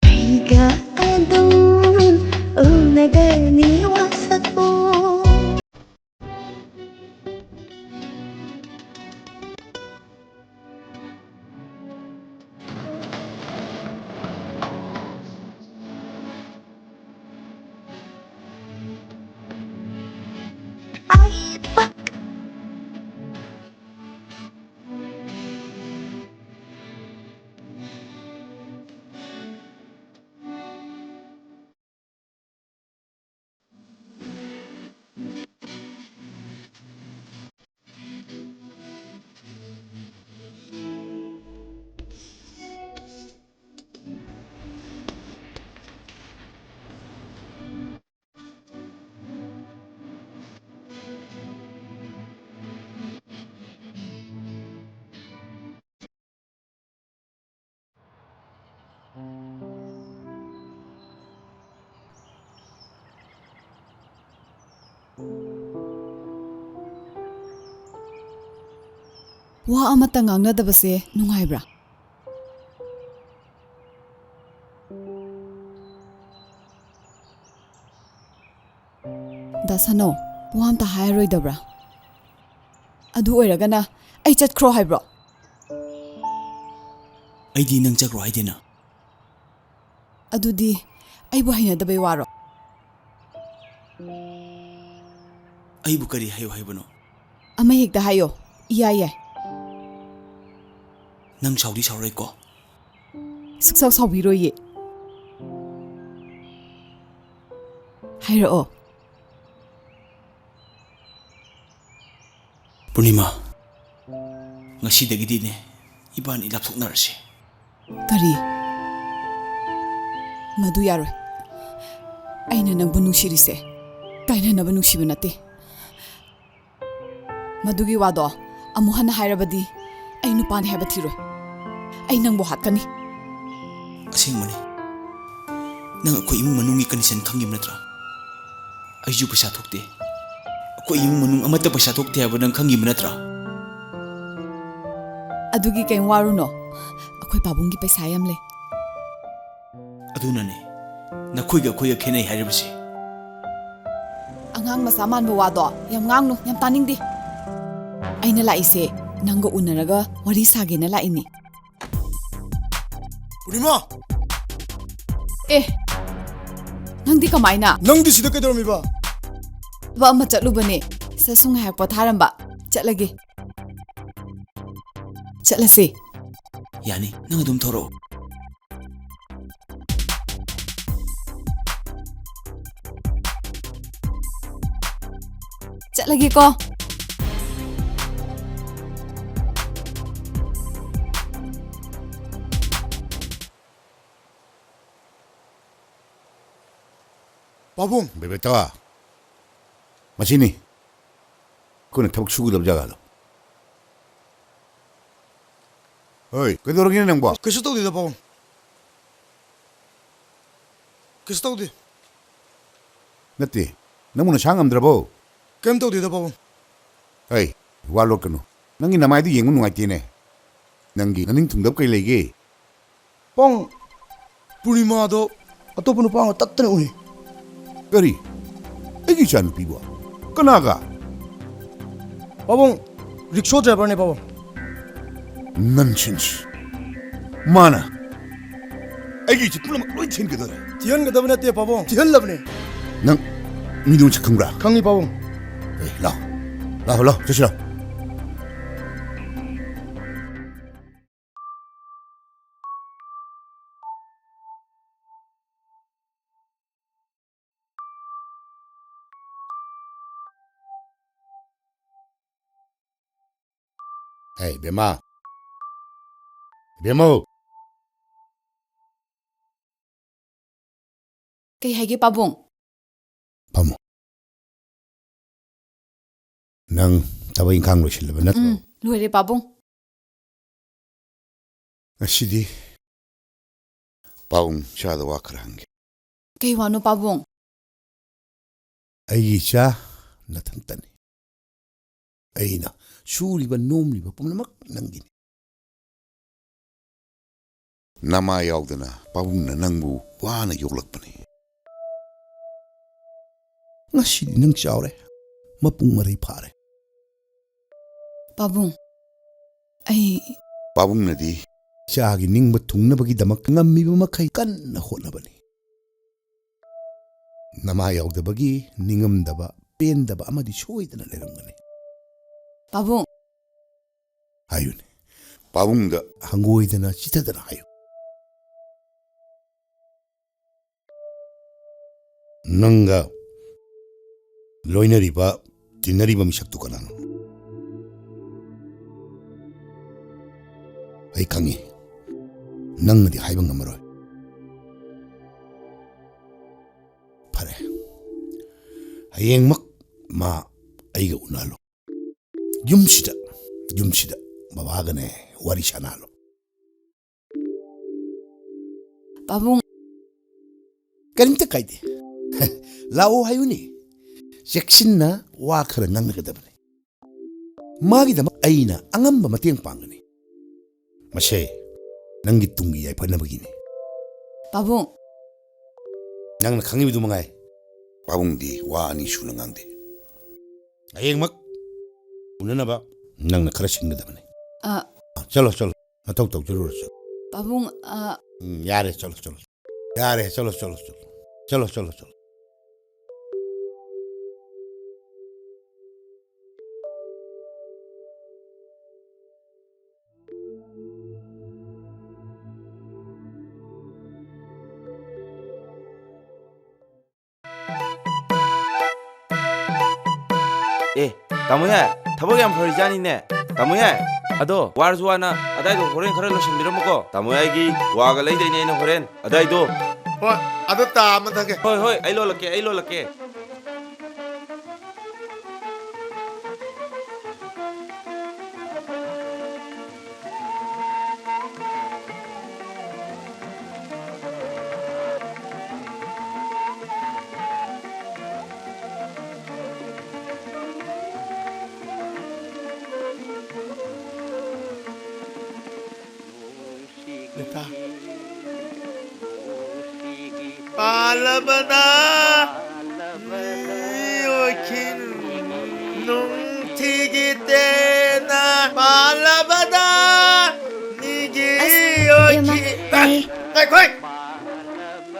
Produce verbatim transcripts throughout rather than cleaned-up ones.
ꯑꯩꯒ ꯑꯗꯨꯝ ꯎꯅꯒꯅꯤ ꯋꯥꯁꯛꯄꯨ꯫ ꯋꯥ ꯑꯃꯠꯇ ꯉꯥꯡꯅꯗꯕꯁꯦ ꯅꯨꯡꯉꯥꯏꯕ꯭ꯔꯥ? ꯗꯥ ꯁꯅꯧ, ꯋꯥ ꯑꯝꯇ ꯍꯥꯏꯔꯔꯣꯏꯗꯕ꯭ꯔꯥ? ꯑꯗꯨ ꯑꯣꯏꯔꯒꯅ ꯑꯩ ꯆꯠꯈ꯭ꯔꯣ ꯍꯥꯏꯕ꯭ꯔꯣ? ꯑꯩꯗꯤ ꯅꯪ ꯆꯠꯈ꯭ꯔꯣ ꯍꯥꯏꯗꯦꯅ꯫ ꯑꯗꯨꯗꯤ ꯑꯩꯕꯨ ꯍꯩꯅꯗꯕꯩ ꯋꯥꯔꯣ? ꯑꯩꯕꯨ ꯀꯔꯤ ꯍꯥꯏꯌꯨ ꯍꯥꯏꯕꯅꯣ? ꯑꯃ ꯍꯦꯛꯇ ꯍꯥꯏꯌꯣ, ꯏꯌꯥ ꯌꯥꯏ꯫ ꯅꯪ ꯁꯥꯎꯗꯤ ꯁꯥꯎꯔꯣꯏꯀꯣ? ꯁꯨꯛꯁꯥꯎ ꯁꯥꯎꯕꯤꯔꯣꯏꯌꯦ꯫ ꯍꯥꯏꯔꯛꯑꯣ꯫ ꯄꯨꯔꯅꯤꯃꯥ, ꯉꯁꯤꯗꯒꯤꯗꯤꯅꯦ, ꯏꯕꯥꯅꯤ ꯂꯥꯞꯊꯣꯛꯅꯔꯁꯦ꯫ ꯀꯔꯤ? ꯃꯗꯨ ꯌꯥꯔꯣꯏ꯫ ꯑꯩꯅ ꯅꯪꯕꯨ ꯅꯨꯡꯁꯤꯔꯤꯁꯦ ꯀꯥꯏꯅꯅꯕ ꯅꯨꯡꯁꯤꯕ ꯅꯠꯇꯦ꯫ ꯃꯗꯨꯒꯤ ꯋꯥꯗꯣ ꯑꯃꯨꯛ ꯍꯟꯅ ꯍꯥꯏꯔꯕꯗꯤ ꯑꯩ ꯅꯨꯄꯥꯅꯤ ꯍꯥꯏꯕ ꯊꯤꯔꯣꯏ꯫ ꯑꯩ ꯅꯪꯕꯨ ꯍꯥꯠꯀꯅꯤ꯫ ꯑꯁꯦꯡꯕꯅꯤ꯫ ꯅꯪ ꯑꯩꯈꯣꯏ ꯏꯃꯨꯡ ꯃꯅꯨꯡꯒꯤ condition ꯈꯪꯉꯤꯕ ꯅꯠꯇ꯭ꯔꯥ? ꯑꯩꯁꯨ ꯄꯩꯁꯥ ꯊꯣꯛꯇꯦ꯫ ꯑꯩꯈꯣꯏ ꯏꯃꯨꯡ ꯃꯅꯨꯡ ꯑꯃꯠꯇ ꯄꯩꯁꯥ ꯊꯣꯛꯇꯦ ꯍꯥꯏꯕ ꯅꯪ ꯈꯪꯉꯤꯕ ꯅꯠꯇ꯭ꯔꯥ? ꯑꯗꯨꯒꯤ ꯀꯩꯝ ꯋꯥꯔꯨꯅꯣ꯫ ꯑꯩꯈꯣꯏ ꯄꯥꯕꯨꯡꯒꯤ ꯄꯩꯁꯥ ꯌꯥꯝ ꯂꯩ꯫ ꯑꯗꯨꯅꯅꯦ ꯅꯈꯣꯏꯒ ꯑꯩꯈꯣꯏꯒ ꯈꯦꯠꯅꯩ ꯍꯥꯏꯔꯤꯕꯁꯦ꯫ ꯑꯉꯥꯡ ꯃꯆꯥ ꯃꯥꯟꯕ ꯋꯥꯗꯣ ꯌꯥꯝ ꯉꯥꯡꯅꯨ, ꯌꯥꯝ ꯇꯥꯅꯤꯡꯗꯦ꯫ ꯑꯩꯅ ꯂꯥꯛꯏꯁꯦ ꯅꯪꯒ ꯎꯅꯔꯒ ꯋꯥꯔꯤ ꯁꯥꯒꯦꯅ ꯂꯥꯛꯏꯅꯤ꯫ ꯄꯨꯔꯅꯤꯃꯥ! ꯑꯦ, ꯅꯪꯗꯤ ꯀꯃꯥꯏꯅ? ꯅꯪꯗꯤ ꯁꯤꯗ ꯀꯩꯗꯧꯔꯝꯃꯤꯕ? ꯊꯕꯛ ꯑꯃ ꯆꯠꯂꯨꯕꯅꯦ꯫ ꯁꯤꯗ ꯁꯨꯝ ꯉꯥꯏꯍꯥꯛ ꯄꯣꯊꯥꯔꯝꯕ꯫ ꯆꯠꯂꯒꯦ꯫ ꯆꯠꯂꯁꯦ꯫ ꯌꯥꯅꯤ, ꯅꯪ ꯑꯗꯨꯝ ꯊꯧꯔꯛꯑꯣ꯫ ꯆꯠꯂꯒꯦꯀꯣ꯫ ꯄꯥꯕꯨꯡ! ꯕꯦꯕꯦꯇꯥ, ꯃꯁꯤꯅꯤ ꯑꯩꯈꯣꯏꯅ ꯊꯕꯛ ꯁꯨꯒꯗꯕ ꯖꯒꯥꯗꯣ꯫ ꯍꯣꯏ, ꯀꯩꯗꯧꯔꯒꯦ ꯅꯪꯕꯣ? ꯀꯩꯁꯨ ꯇꯧꯗꯦꯗ, ꯄꯥꯕꯨꯡ꯫ ꯀꯩꯁꯨ ꯇꯧꯗꯦ꯫ ꯅꯠꯇꯦ, ꯅꯪꯕꯨ ꯅꯁꯥ ꯉꯝꯗ꯭ꯔꯕꯣ? ꯀꯩꯝ ꯇꯧꯗꯦꯗ, ꯄꯥꯕꯨꯡ꯫ ꯑꯩ, ꯋꯥ ꯂꯣꯠꯀꯅꯨ꯫ ꯅꯪꯒꯤ ꯅꯃꯥꯏꯗꯨ ꯌꯦꯡꯕ ꯅꯨꯡꯉꯥꯏꯇꯦꯅꯦ꯫ ꯅꯪꯒꯤ ꯅꯅꯤꯡ ꯊꯨꯡꯗꯕ ꯀꯩ ꯂꯩꯒꯦ? ꯄꯥꯕꯨꯡ, ꯄꯨꯔꯅꯤꯃꯥꯗꯣ ꯑꯇꯣꯞꯄ ꯅꯨꯄꯥ ꯑꯃꯒ ꯇꯠꯇꯅ ꯎꯏ꯫ ꯀꯔꯤ? ꯑꯩꯒꯤ ꯏꯆꯥꯅꯨꯄꯤꯕꯨ? ꯀꯅꯥꯒ? ꯄꯥꯕꯨꯡ, ꯔꯤꯛꯁꯣ ꯗ꯭ꯔꯥꯏꯚꯔꯅꯦ, ꯄꯥꯕꯨꯡ꯫ Nonsense! ꯃꯥꯅ ꯑꯩꯒꯤ ꯏꯆꯦ ꯄꯨꯝꯅꯃꯛ ꯂꯣꯏ ꯊꯤꯍꯟꯒꯗꯧꯔꯦ꯫ ꯊꯤꯍꯟꯒꯗꯕ ꯅꯠꯇꯦ, ꯄꯥꯕꯨꯡ, ꯊꯤꯍꯜꯂꯕꯅꯦ꯫ ꯅꯪ ꯃꯤꯗꯣ ꯃꯁꯛ ꯈꯪꯕ꯭ꯔꯥ? ꯈꯪꯉꯤ, ꯄꯥꯕꯨꯡ꯫ ꯑꯦ, ꯂꯥꯎ꯫ ꯂꯥꯎ, ꯂꯥꯎ, ꯆꯠꯁꯤ ꯂꯥꯎ꯫ ꯍꯦ, ꯏꯕꯦꯝꯃ꯫ ꯏꯕꯦꯝꯃꯧ꯫ ꯀꯩ ꯍꯥꯏꯒꯦ, ꯄꯥꯕꯨꯡ? ꯐꯝꯃꯣ꯫ ꯅꯪ ꯊꯕꯛ ꯏꯪꯈꯥꯡ ꯂꯣꯏꯁꯤꯜꯂꯕ ꯅꯠꯇ꯭ꯔꯣ? ꯎꯝ, ꯂꯣꯏꯔꯦ, ꯄꯥꯕꯨꯡ꯫ ꯉꯁꯤꯗꯤ ꯄꯥꯕꯨꯡ ꯏꯆꯥꯗ ꯋꯥ ꯈꯔ ꯍꯪꯒꯦ꯫ ꯀꯩ ꯋꯥꯅꯣ, ꯄꯥꯕꯨꯡ? ꯑꯩꯒꯤ ꯏꯆꯥ ꯅꯊꯟꯇꯅꯤ꯫ ꯑꯩꯅ ꯁꯨꯔꯤꯕ ꯅꯣꯝꯂꯤꯕ ꯄꯨꯝꯅꯃꯛ ꯅꯪꯒꯤꯅꯤ꯫ ꯅꯃꯥ ꯌꯥꯎꯗꯅ ꯄꯥꯕꯨꯡꯅ ꯅꯪꯕꯨ ꯋꯥꯅ ꯌꯣꯛꯂꯛꯄꯅꯤ꯫ ꯉꯁꯤꯗꯤ ꯅꯪ ꯆꯥꯎꯔꯦ, ꯃꯄꯨꯡ ꯃꯔꯩ ꯐꯥꯔꯦ꯫ ꯄꯥꯕꯨꯡ, ꯑꯩ ꯄꯥꯕꯨꯡꯅꯗꯤ ꯏꯆꯥꯒꯤ ꯅꯤꯡꯕ ꯊꯨꯡꯅꯕꯒꯤꯗꯃꯛ ꯉꯝꯃꯤꯕ ꯃꯈꯩ ꯀꯟꯅ ꯍꯣꯠꯅꯕꯅꯤ꯫ ꯅꯃꯥ ꯌꯥꯎꯗꯕꯒꯤ ꯅꯤꯡꯉꯝꯗꯕ, ꯄꯦꯟꯗꯕ ꯑꯃꯗꯤ ꯁꯣꯏꯗꯅ ꯂꯩꯔꯝꯒꯅꯤ꯫ ꯄꯥꯕꯨꯡ꯫ ꯍꯥꯏꯌꯨꯅꯦ꯫ ꯄꯥꯕꯨꯡꯗ ꯍꯪꯒꯣꯏꯗꯅ ꯆꯤꯊꯗꯅ ꯍꯥꯏꯌꯨ꯫ ꯅꯪꯒ ꯂꯣꯏꯅꯔꯤꯕ, ꯇꯤꯟꯅꯔꯤꯕ ꯃꯤꯁꯛꯇꯨ ꯀꯅꯥꯅꯣ? ꯑꯩ ꯈꯪꯉꯤ, ꯅꯪꯅꯗꯤ ꯍꯥꯏꯕ ꯉꯝꯃꯔꯣꯏ꯫ ꯐꯔꯦ, ꯍꯌꯦꯡꯃꯛ ꯃꯥ ꯑꯩꯒ ꯎꯅꯍꯜꯂꯨ꯫ ꯌꯨꯝꯁꯤꯗ, ꯌꯨꯝꯁꯤꯗ ꯕꯕꯥꯒꯅꯦ ꯋꯥꯔꯤ ꯁꯥꯟꯅꯍꯜꯂꯨ꯫ ꯄꯥꯕꯨꯡ꯫ ꯀꯔꯤꯝꯇ ꯀꯥꯏꯗꯦ꯫ ꯂꯥꯛꯑꯣ ꯍꯥꯏꯌꯨꯅꯦ꯫ ꯆꯦꯛꯁꯤꯟꯅ ꯋꯥ ꯈꯔ ꯉꯥꯡꯅꯒꯗꯕꯅꯤ꯫ ꯃꯥꯒꯤꯗꯃꯛ ꯑꯩꯅ ꯑꯉꯝꯕ ꯃꯇꯦꯡ ꯄꯥꯡꯒꯅꯤ꯫ ꯃꯁꯦ ꯅꯪꯒꯤ ꯇꯨꯡꯒꯤ ꯌꯥꯏꯐꯅꯕꯒꯤꯅꯤ꯫ ꯄꯥꯕꯨꯡ꯫ ꯅꯪꯅ ꯈꯪꯉꯤꯕꯗꯨ ꯃꯉꯥꯏ꯫ ꯄꯥꯕꯨꯡꯗꯤ ꯋꯥ ꯑꯅꯤ ꯁꯨꯅ ꯉꯥꯡꯗꯦ꯫ ꯍꯌꯦꯡꯃꯛ ꯎꯅꯅꯕ ꯅꯪꯅ ꯈꯔ ꯁꯤꯟꯒꯗꯕꯅꯤ꯫ ꯑ꯫ ꯆꯠꯂꯣ, ꯆꯠꯂꯣ꯫ ꯅꯊꯧ ꯇꯧꯖꯔꯨꯔꯣ, ꯆꯠꯂꯣ꯫ ꯄꯥꯕꯨꯡ, ꯑ꯫ ꯎꯝ, ꯌꯥꯔꯦ, ꯆꯠꯂꯣ, ꯆꯠꯂꯣ꯫ ꯌꯥꯔꯦ, ꯆꯠꯂꯣ, ꯆꯠꯂꯣ, ꯆꯠꯂꯣ꯫ ꯆꯠꯂꯣ, ꯆꯠꯂꯣ, ꯆꯠꯂꯣ꯫ ꯑꯦ, ꯇꯥꯃꯣ ꯌꯥꯏ, ꯊꯕꯛ ꯌꯥꯝ ꯐꯔꯤꯖꯥꯠꯅꯤꯅꯦ꯫ ꯇꯥꯃꯣ ꯌꯥꯏ, ꯑꯗꯣ ꯋꯥꯔꯁꯨ ꯋꯥꯅ ꯑꯗꯥꯏꯗꯣ ꯍꯣꯔꯦꯟ ꯈꯔ ꯂꯣꯏꯁꯤꯟꯕꯤꯔꯝꯃꯨꯀꯣ꯫ ꯇꯥꯃꯣ ꯌꯥꯏꯒꯤ ꯀ꯭ꯋꯥꯒ ꯂꯩꯗꯣꯏꯅꯦ ꯑꯩꯅ ꯍꯣꯔꯦꯟ ꯑꯗꯥꯏꯗꯣ꯫ ꯍꯣꯏ, ꯑꯗꯣ ꯇꯥ ꯑꯃ ꯊꯛꯀꯦ꯫ ꯍꯣꯏ, ꯍꯣꯏ, ꯑꯩ ꯂꯣꯜꯂꯛꯀꯦ, ꯑꯩ ꯂꯣꯜꯂꯛꯀꯦ꯫ ꯄꯥꯜꯂꯕꯅ ꯃꯤꯑꯣꯏꯈꯤꯅꯨ, ꯅꯨꯡꯊꯤꯒꯤ ꯇꯦꯟꯅ ꯄꯥꯜꯂꯕꯗ ꯃꯤꯒꯤ ꯑꯁ, ꯑꯣꯏꯈꯤ-, ꯏꯃꯥ, ꯇꯥꯏ꯫ ꯉꯥꯏꯈꯣꯏ!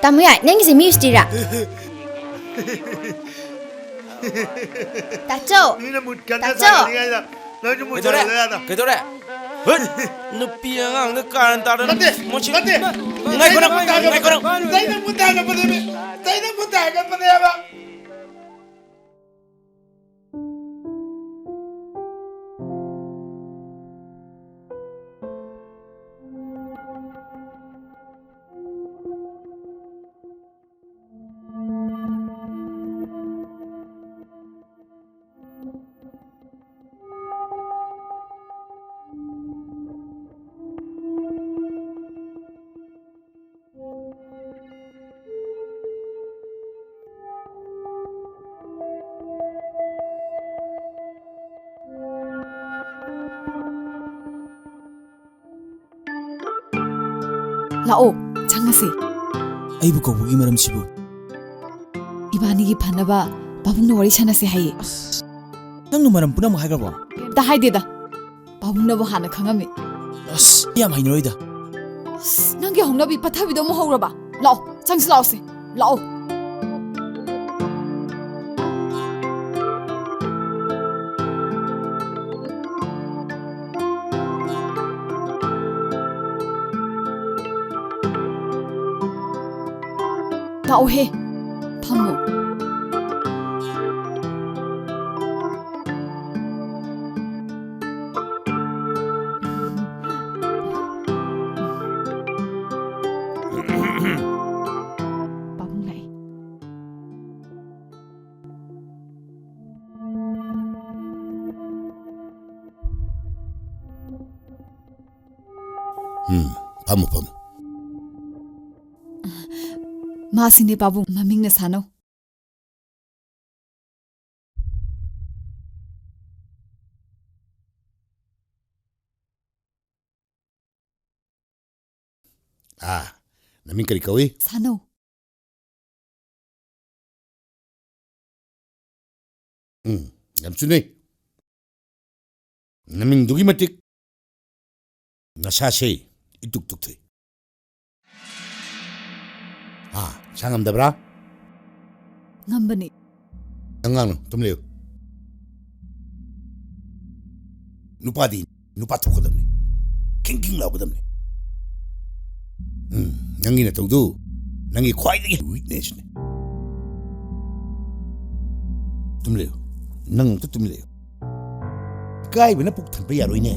ꯇꯥꯃꯣ ꯌꯥꯏ, ꯅꯪꯒꯤꯁꯦ ꯃꯤ ꯎꯁꯤꯠꯇ꯭ꯔꯤꯔꯥ? ꯇꯥꯆꯧ! ꯃꯤꯅ ꯃꯨꯠ ꯈꯟꯅ ꯇꯥꯆꯧ! ꯁꯥꯟꯅꯔꯤꯉꯩꯗ ꯅꯪꯁꯨ ꯀꯩꯗꯧꯔꯦ? ꯃꯨꯠꯁꯜꯂꯦ ꯌꯥꯗ꯫ ꯀꯩꯗꯧꯔꯦ? ꯍꯨꯠ! ꯅꯨꯄꯤ ꯑꯉꯥꯡꯗ ꯀꯥꯔꯟ ꯇꯥꯗꯅ ꯅꯠꯇꯦ, ꯃꯁꯤ ꯅꯠꯇꯦ꯫ ꯉꯥꯏꯈꯣ, ꯆꯩꯅ ꯃꯨꯠ ꯊꯥꯒꯠꯄꯅꯦ꯫ ꯉꯥꯏꯈꯣ꯫ ꯆꯩꯅ ꯃꯨꯠ ꯊꯥꯒꯠꯄꯅꯦꯃꯤ꯫ ꯆꯩꯅ ꯃꯨꯠ ꯊꯥꯒꯠꯄꯅꯦꯕ꯫ ꯂꯥꯛꯑꯣ, ꯆꯪꯉꯁꯦ꯫ ꯑꯩꯕꯨ ꯀꯧꯕꯒꯤ ꯃꯔꯝꯁꯤꯕꯨ? ꯏꯕꯥꯅꯤꯒꯤ ꯐꯅꯕ ꯄꯥꯕꯨꯡꯅ ꯋꯥꯔꯤ ꯁꯥꯟꯅꯁꯦ ꯍꯥꯏꯌꯦ꯫ ꯅꯪꯅ ꯃꯔꯝ ꯄꯨꯝꯅꯃꯛ ꯍꯥꯏꯈ꯭ꯔꯕꯣ? ꯀꯩꯝꯇ ꯍꯥꯏꯗꯦꯗ꯫ ꯄꯥꯕꯨꯡꯅꯕꯨ ꯍꯥꯟꯅ ꯈꯪꯉꯝꯃꯤ꯫ ꯑꯁ, ꯌꯥꯝ ꯍꯩꯅꯔꯣꯏꯗ꯫ ꯑꯁ, ꯅꯪꯒꯤ ꯍꯧꯅꯕꯤ ꯄꯠꯊꯕꯤꯗꯣ ꯑꯃꯨꯛ ꯍꯧꯔꯕ? ꯂꯥꯛꯑꯣ, ꯆꯪꯁꯤ ꯂꯥꯛꯑꯣꯁꯦ꯫ ꯂꯥꯛꯑꯣ꯫ ꯂꯥꯛꯑꯣꯍꯦ꯫ ꯐꯝꯃꯣ꯫ ꯄꯥꯕꯨꯡ ꯂꯥꯛꯑꯦ꯫ ꯎꯝ, ꯐꯝꯃꯨ, ꯐꯝꯃꯨ꯫ ꯃꯥꯁꯤꯅꯦ ꯄꯥꯕꯨꯡ, ꯃꯃꯤꯡꯅ ꯁꯥꯅꯧ꯫ ꯑꯥ, ꯅꯃꯤꯡ ꯀꯔꯤ ꯀꯧꯏ? ꯁꯥꯅꯧ꯫ ꯎꯝ, ꯌꯥꯝ ꯆꯨꯅꯩ꯫ ꯅꯃꯤꯡꯗꯨꯒꯤ ꯃꯇꯤꯛ ꯅꯁꯥꯁꯦ ꯏꯇꯨꯛ ꯇꯨꯛꯊꯩ꯫ ꯍꯥ, ꯏꯁꯥ ꯉꯝꯗꯕ꯭ꯔꯥ? ꯉꯝꯕꯅꯤ꯫ ꯑꯉꯥꯡꯅ ꯇꯨꯝ ꯂꯩꯌꯨ꯫ ꯅꯨꯄꯥꯗꯤ ꯅꯨꯄꯥ ꯊꯣꯛꯀꯗꯕꯅꯤ, ꯈꯤꯡ ꯈꯤꯡ ꯂꯥꯎꯒꯗꯕꯅꯤ꯫ ꯎꯝ, ꯅꯪꯒꯤ ꯅꯇꯧꯗꯨ ꯅꯪꯒꯤ ꯈ꯭ꯋꯥꯏꯗꯒꯤ ꯋꯤꯛꯅꯦꯁꯅꯤ꯫ ꯇꯨꯝ ꯂꯩꯌꯨ, ꯅꯪ ꯑꯝꯇ ꯇꯨꯝ ꯂꯩꯌꯨ꯫ ꯏꯀꯥꯏꯕꯅ ꯄꯨꯛ ꯊꯟꯕ ꯌꯥꯔꯣꯏꯅꯦ꯫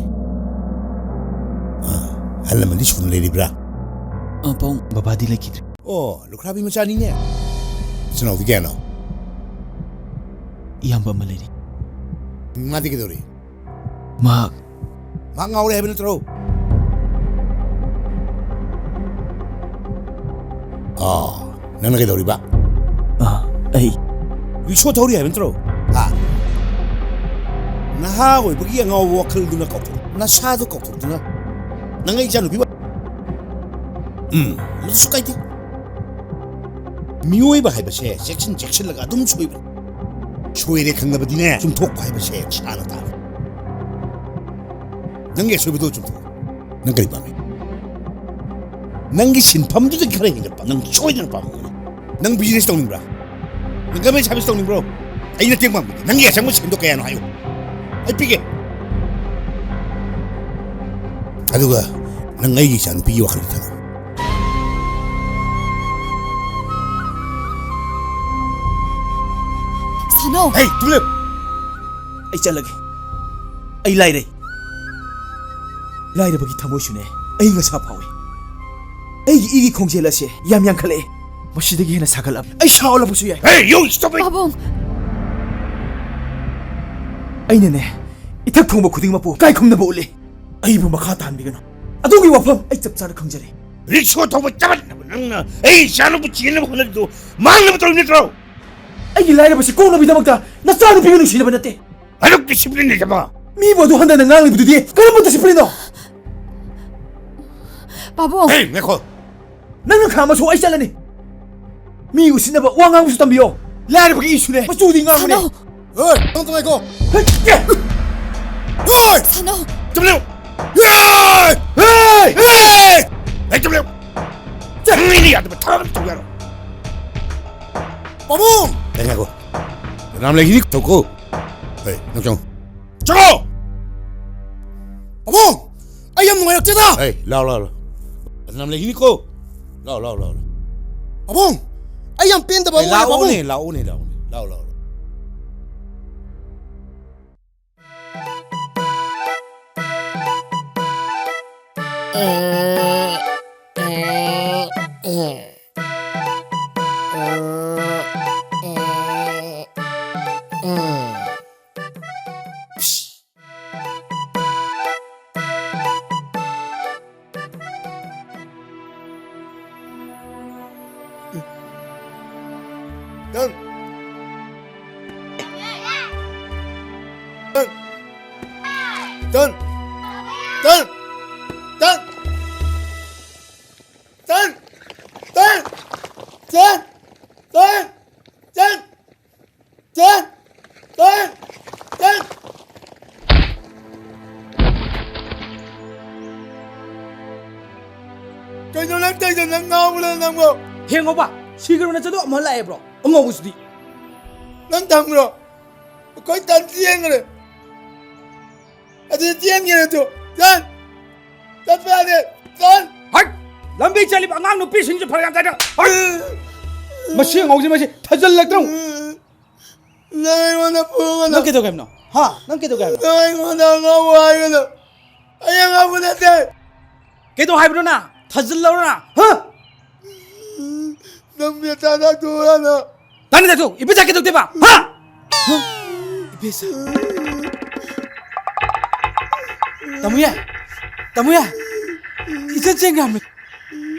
ꯑꯥ, ꯑꯍꯜ ꯂꯃꯟꯗꯤ ꯁꯨꯅ ꯂꯩꯔꯤꯕ꯭ꯔꯥ? ꯑ, ꯄꯥꯕꯨꯡ, ꯕꯕꯥꯗꯤ ꯂꯩꯈꯤꯗ꯭ꯔꯦ꯫ ꯑꯣ, ꯂꯨꯈ꯭ꯔꯥꯕꯤ ꯃꯆꯥꯅꯤꯅꯦ꯫ ꯏꯆꯤꯟ ꯏꯅꯥꯎꯗꯤ ꯀꯌꯥꯅꯣ? ꯏꯌꯥꯝꯕ ꯑꯃ ꯂꯩꯔꯤ꯫ ꯃꯥꯗꯤ ꯀꯩꯗꯧꯔꯤ? ꯃꯍꯥꯛ ꯃꯍꯥꯛ ꯉꯥꯎꯔꯦ ꯍꯥꯏꯕ ꯅꯠꯇ꯭ꯔꯣ? ꯑꯥ, ꯅꯪꯅ ꯀꯩꯗꯧꯔꯤꯕ? ꯑꯥ, ꯑꯩ ꯔꯤꯛꯁꯣ ꯊꯧꯔꯤ ꯍꯥꯏꯕ ꯅꯠꯇ꯭ꯔꯣ? ꯍꯥ? ꯅꯍꯥ ꯑꯣꯏꯕꯒꯤ ꯑꯉꯥꯎꯕ ꯋꯥꯈꯜꯗꯨꯅ ꯀꯥꯎꯊꯣꯛ-, ꯅꯁꯥꯗꯨ ꯀꯥꯎꯊꯣꯛꯇꯨꯅ ꯅꯪ ꯑꯩ ꯏꯆꯥꯅꯨꯄꯤ ꯎꯝ, ꯃꯗꯨꯁꯨ ꯀꯥꯏꯗꯦ꯫ ꯃꯤꯑꯣꯏꯕ ꯍꯥꯏꯕꯁꯦ ꯆꯦꯛꯁꯤꯟ ꯆꯦꯛꯁꯤꯜꯂꯒ ꯑꯗꯨꯝ ꯁꯣꯏꯕꯅꯤ꯫ ꯁꯣꯏꯔꯦ ꯈꯪꯂꯕꯗꯤꯅꯦ, ꯆꯨꯝꯊꯣꯛꯄ ꯍꯥꯏꯕꯁꯦ ꯁꯥꯅ ꯇꯥꯕꯅꯤ꯫ ꯅꯪꯒꯤ ꯑꯁꯣꯏꯕꯗꯣ ꯆꯨꯝꯊꯣꯛꯑꯣ꯫ ꯅꯪ ꯀꯔꯤ ꯄꯥꯝꯃꯤ? ꯅꯪꯒꯤ ꯁꯤꯟꯐꯝꯗꯨꯗꯒꯤ ꯈꯔ ꯍꯦꯟꯒꯠꯄ ꯅꯪ ꯁꯣꯏꯗꯅ ꯄꯥꯝꯃꯝꯒꯅꯤ꯫ ꯅꯪ ꯕꯤꯖꯤꯅꯦꯁ ꯇꯧꯅꯤꯡꯕ꯭ꯔꯥ? ꯅꯪ ꯒꯃꯦꯟ ꯁꯥꯔꯚꯤꯁ ꯇꯧꯅꯤꯡꯕ꯭ꯔꯣ? ꯑꯩ ꯃꯇꯦꯡ ꯄꯥꯡꯕꯤꯒꯦ꯫ ꯅꯪꯒꯤ ꯑꯁꯪꯕ ꯁꯦꯟꯗꯣ ꯀꯌꯥꯅꯣ ꯍꯥꯏꯌꯨ, ꯑꯩ ꯄꯤꯒꯦ꯫ ꯑꯗꯨꯒ ꯅꯪ ꯑꯩꯒꯤ ꯏꯆꯥꯅꯨꯄꯤꯒꯤ ꯋꯥꯈꯜꯗꯤ ꯈꯜꯂꯨ꯫ ꯁꯥꯅꯧ꯫ ꯍꯩ, ꯇꯨꯃꯤꯟ ꯂꯩꯌꯨ꯫ ꯑꯩ ꯆꯠꯂꯒꯦ꯫ ꯑꯩ ꯂꯥꯏꯔꯩ꯫ ꯂꯥꯏꯔꯕꯒꯤ ꯊꯃꯣꯏꯁꯨꯅꯦ, ꯑꯏꯪ ꯑꯁꯥ ꯐꯥꯎꯏ꯫ ꯑꯩꯒꯤ ꯏꯒꯤ ꯈꯣꯡꯖꯦꯜ ꯑꯁꯦ ꯌꯥꯝ ꯌꯥꯡꯈꯠꯂꯛꯑꯦ꯫ ꯃꯁꯤꯗꯒꯤ ꯍꯦꯟꯅ ꯁꯥꯒꯠꯂꯛꯑꯕ ꯑꯩ ꯁꯥ ꯑꯣꯜꯂꯛꯄꯁꯨ ꯌꯥꯏ꯫ Hey, you stop it! ꯄꯥꯕꯨꯡ! ꯑꯩꯅꯅꯦ, ꯏꯊꯛ ꯊꯣꯡꯕ ꯈꯨꯗꯤꯡꯃꯛꯄꯨ ꯏꯀꯥꯏ ꯈꯨꯝꯅꯕ ꯎꯠꯂꯤ꯫ ꯑꯩꯕꯨ ꯃꯈꯥ ꯇꯥꯍꯟꯕꯤꯒꯅꯨ꯫ ꯑꯗꯣꯝꯒꯤ ꯋꯥꯐꯝ ꯑꯩ ꯆꯞ ꯆꯥꯅ ꯈꯪꯖꯔꯦ꯫ ꯔꯤꯛꯁꯣ ꯊꯧꯕ ꯆꯃꯠꯅꯕ ꯅꯪꯅ ꯑꯩ ꯏꯆꯥꯅꯨꯄꯥ ꯆꯦꯟꯅꯕ ꯍꯣꯠꯅꯔꯤꯗꯣ ꯃꯥꯡꯅꯕ ꯇꯧꯔꯤꯕ ꯅꯠꯇ꯭ꯔꯣ? ꯑꯩꯒꯤ ꯂꯥꯏꯔꯕꯁꯤ ꯀꯣꯛꯅꯕꯒꯤꯗꯃꯛꯇ ꯅꯆꯥꯅꯨꯄꯤꯕꯨ ꯅꯨꯡꯁꯤꯅꯕ ꯅꯠꯇꯦ꯫ ꯑꯗꯨꯛ ꯗꯤꯁꯤꯄ꯭ꯂꯤꯟ ꯂꯩꯇꯕ꯫ ꯃꯤꯕꯨ ꯑꯗꯨ ꯍꯟꯊꯅ ꯉꯥꯡꯂꯤꯕꯗꯨꯗꯤ ꯀꯔꯝꯕ ꯗꯤꯁꯤꯄ꯭ꯂꯤꯟꯅꯣ? ꯄꯥꯕꯨꯡ! ꯍꯦ, ꯉꯥꯏꯈꯣ꯫ ꯅꯪꯅ ꯈꯥꯝꯃꯁꯨ ꯑꯩ ꯆꯠꯂꯅꯤ꯫ ꯃꯤ ꯎꯁꯤꯠꯅꯕ ꯋꯥ ꯉꯥꯡꯕꯁꯨ ꯇꯝꯕꯤꯌꯣ꯫ ꯂꯥꯏꯔꯕꯒꯤ ꯏꯁꯨꯅꯦ꯫ ꯃꯆꯨꯗꯤ ꯉꯥꯡꯕꯅꯦ꯫ ꯁꯥꯅꯧ! ꯍꯣꯏ, ꯅꯪ ꯉꯥꯏꯈꯣ꯫ ꯍꯦ, ꯀꯦ! ꯍꯣꯏ! ꯁꯥꯅꯧ! ꯆꯨꯞꯂꯦꯞ! ꯍꯦ! ꯍꯦ! ꯍꯦ! ꯍꯦ, ꯆꯨꯞꯂꯦꯞ! ꯆꯠ! ꯅꯪ ꯑꯩꯅ ꯌꯥꯗꯕ ꯊꯕꯛ ꯑꯃ ꯇꯧ ꯌꯥꯔꯣꯏ꯫ ꯄꯥꯕꯨꯡ! ꯑꯦ, ꯉꯥꯏꯈꯣ꯫ ꯔꯥꯝ ꯂꯩꯈꯤꯅꯤ, ꯊꯧꯀꯣ꯫ ꯍꯦ, ꯅꯪ ꯆꯪꯉꯣ꯫ ꯆꯪꯉꯣ! ꯄꯥꯕꯨꯡ! ꯑꯩ ꯌꯥꯝ ꯅꯨꯡꯉꯥꯏꯔꯛꯇꯦꯗ! ꯍꯦ, ꯂꯥꯎ, ꯂꯥꯎ, ꯂꯥꯎ꯫ ꯔꯥꯝ ꯂꯩꯈꯤꯅꯤꯀꯣ꯫ ꯂꯥꯎ, ꯂꯥꯎ, ꯂꯥꯎ, ꯂꯥꯎ꯫ ꯄꯥꯕꯨꯡ! ꯑꯩ ꯌꯥꯝ ꯄꯦꯟꯗꯕ ꯍꯦ, ꯑꯃ ꯂꯩꯔꯦ, ꯄꯥꯕꯨꯡ! ꯂꯥꯛꯑꯣꯅꯦ, ꯂꯥꯛꯑꯣꯅꯦ, ꯂꯥꯛꯑꯣꯅꯦ꯫ ꯂꯥꯎ, ꯂꯥꯎ, ꯂꯥꯎ꯫ Done. Done. Done. Done. Done. ꯀꯩꯅꯣ ꯅꯪ ꯇꯧꯔꯤꯗꯣ? ꯅꯪ ꯉꯥꯎꯕ꯭ꯔꯣ ꯅꯪꯕꯣ? ꯍꯦꯡꯉꯣꯕ, ꯁꯤꯈ꯭ꯔꯕ ꯅꯆꯥꯗꯣ ꯑꯃꯨꯛ ꯂꯥꯛꯑꯦꯕ꯭ꯔꯣ? ꯑꯉꯧꯕꯁꯤꯗꯤ꯫ ꯅꯪ ꯊꯝꯈ꯭ꯔꯣ꯫ ꯑꯩꯈꯣꯏ ꯇꯟ ꯆꯦꯟꯈ꯭ꯔꯦ꯫ ꯑꯗꯨꯗꯤ ꯆꯦꯟꯈ꯭ꯔꯦ ꯇꯨ꯫ ꯆꯠ꯫ ꯆꯠꯄ ꯌꯥꯗꯦ꯫ ꯆꯠ꯫ ꯍꯥꯏ! ꯂꯝꯕꯤ ꯆꯠꯂꯤꯕ ꯑꯉꯥꯡ ꯅꯨꯄꯤꯁꯤꯡꯁꯦ ꯐꯔꯛ ꯌꯥꯝ ꯇꯥꯏꯗ꯫ ꯍꯥꯏ! ꯃꯁꯤ ꯑꯉꯧꯁꯤ ꯃꯁꯤ ꯊꯥꯖꯤꯜꯂꯛꯇ꯭ꯔꯣ? ꯅꯪ ꯑꯩꯉꯣꯟꯗ ꯐꯨꯒꯅꯨ꯫ ꯅꯪ ꯀꯩꯗꯧꯒꯦ ꯍꯥꯏꯕꯅꯣ? ꯍꯥ? ꯅꯪ ꯀꯩꯗꯧꯒꯦ ꯍꯥꯏꯕꯅꯣ? ꯅꯪ ꯑꯩꯉꯣꯟꯗ ꯑꯉꯥꯎꯕ ꯍꯥꯏꯒꯅꯨ꯫ ꯑꯩ ꯑꯉꯥꯎꯕ ꯅꯠꯇꯦ꯫ ꯀꯩꯗꯧ ꯍꯥꯏꯕꯅꯣ ꯅꯪ? ꯊꯥꯖꯤꯜꯂꯧꯔ ꯅꯪ? ꯍꯥ? ꯅꯪ ꯃꯦꯆꯥ ꯆꯥꯊꯣꯛꯑꯣꯔꯥ ꯅꯪ? ꯇꯥꯅꯤꯡꯗꯦ, ꯏꯕꯦꯆꯥ ꯀꯩꯗꯧꯗꯣꯏꯕ? ꯍꯥ? ꯍꯥ? ꯏꯕꯦꯆꯥ꯫ ꯇꯥꯃꯣ ꯌꯥꯏ꯫ ꯇꯥꯃꯣ ꯌꯥꯏ꯫ ꯏꯆꯟ ꯆꯦꯟꯈ꯭ꯔꯕꯅꯤ꯫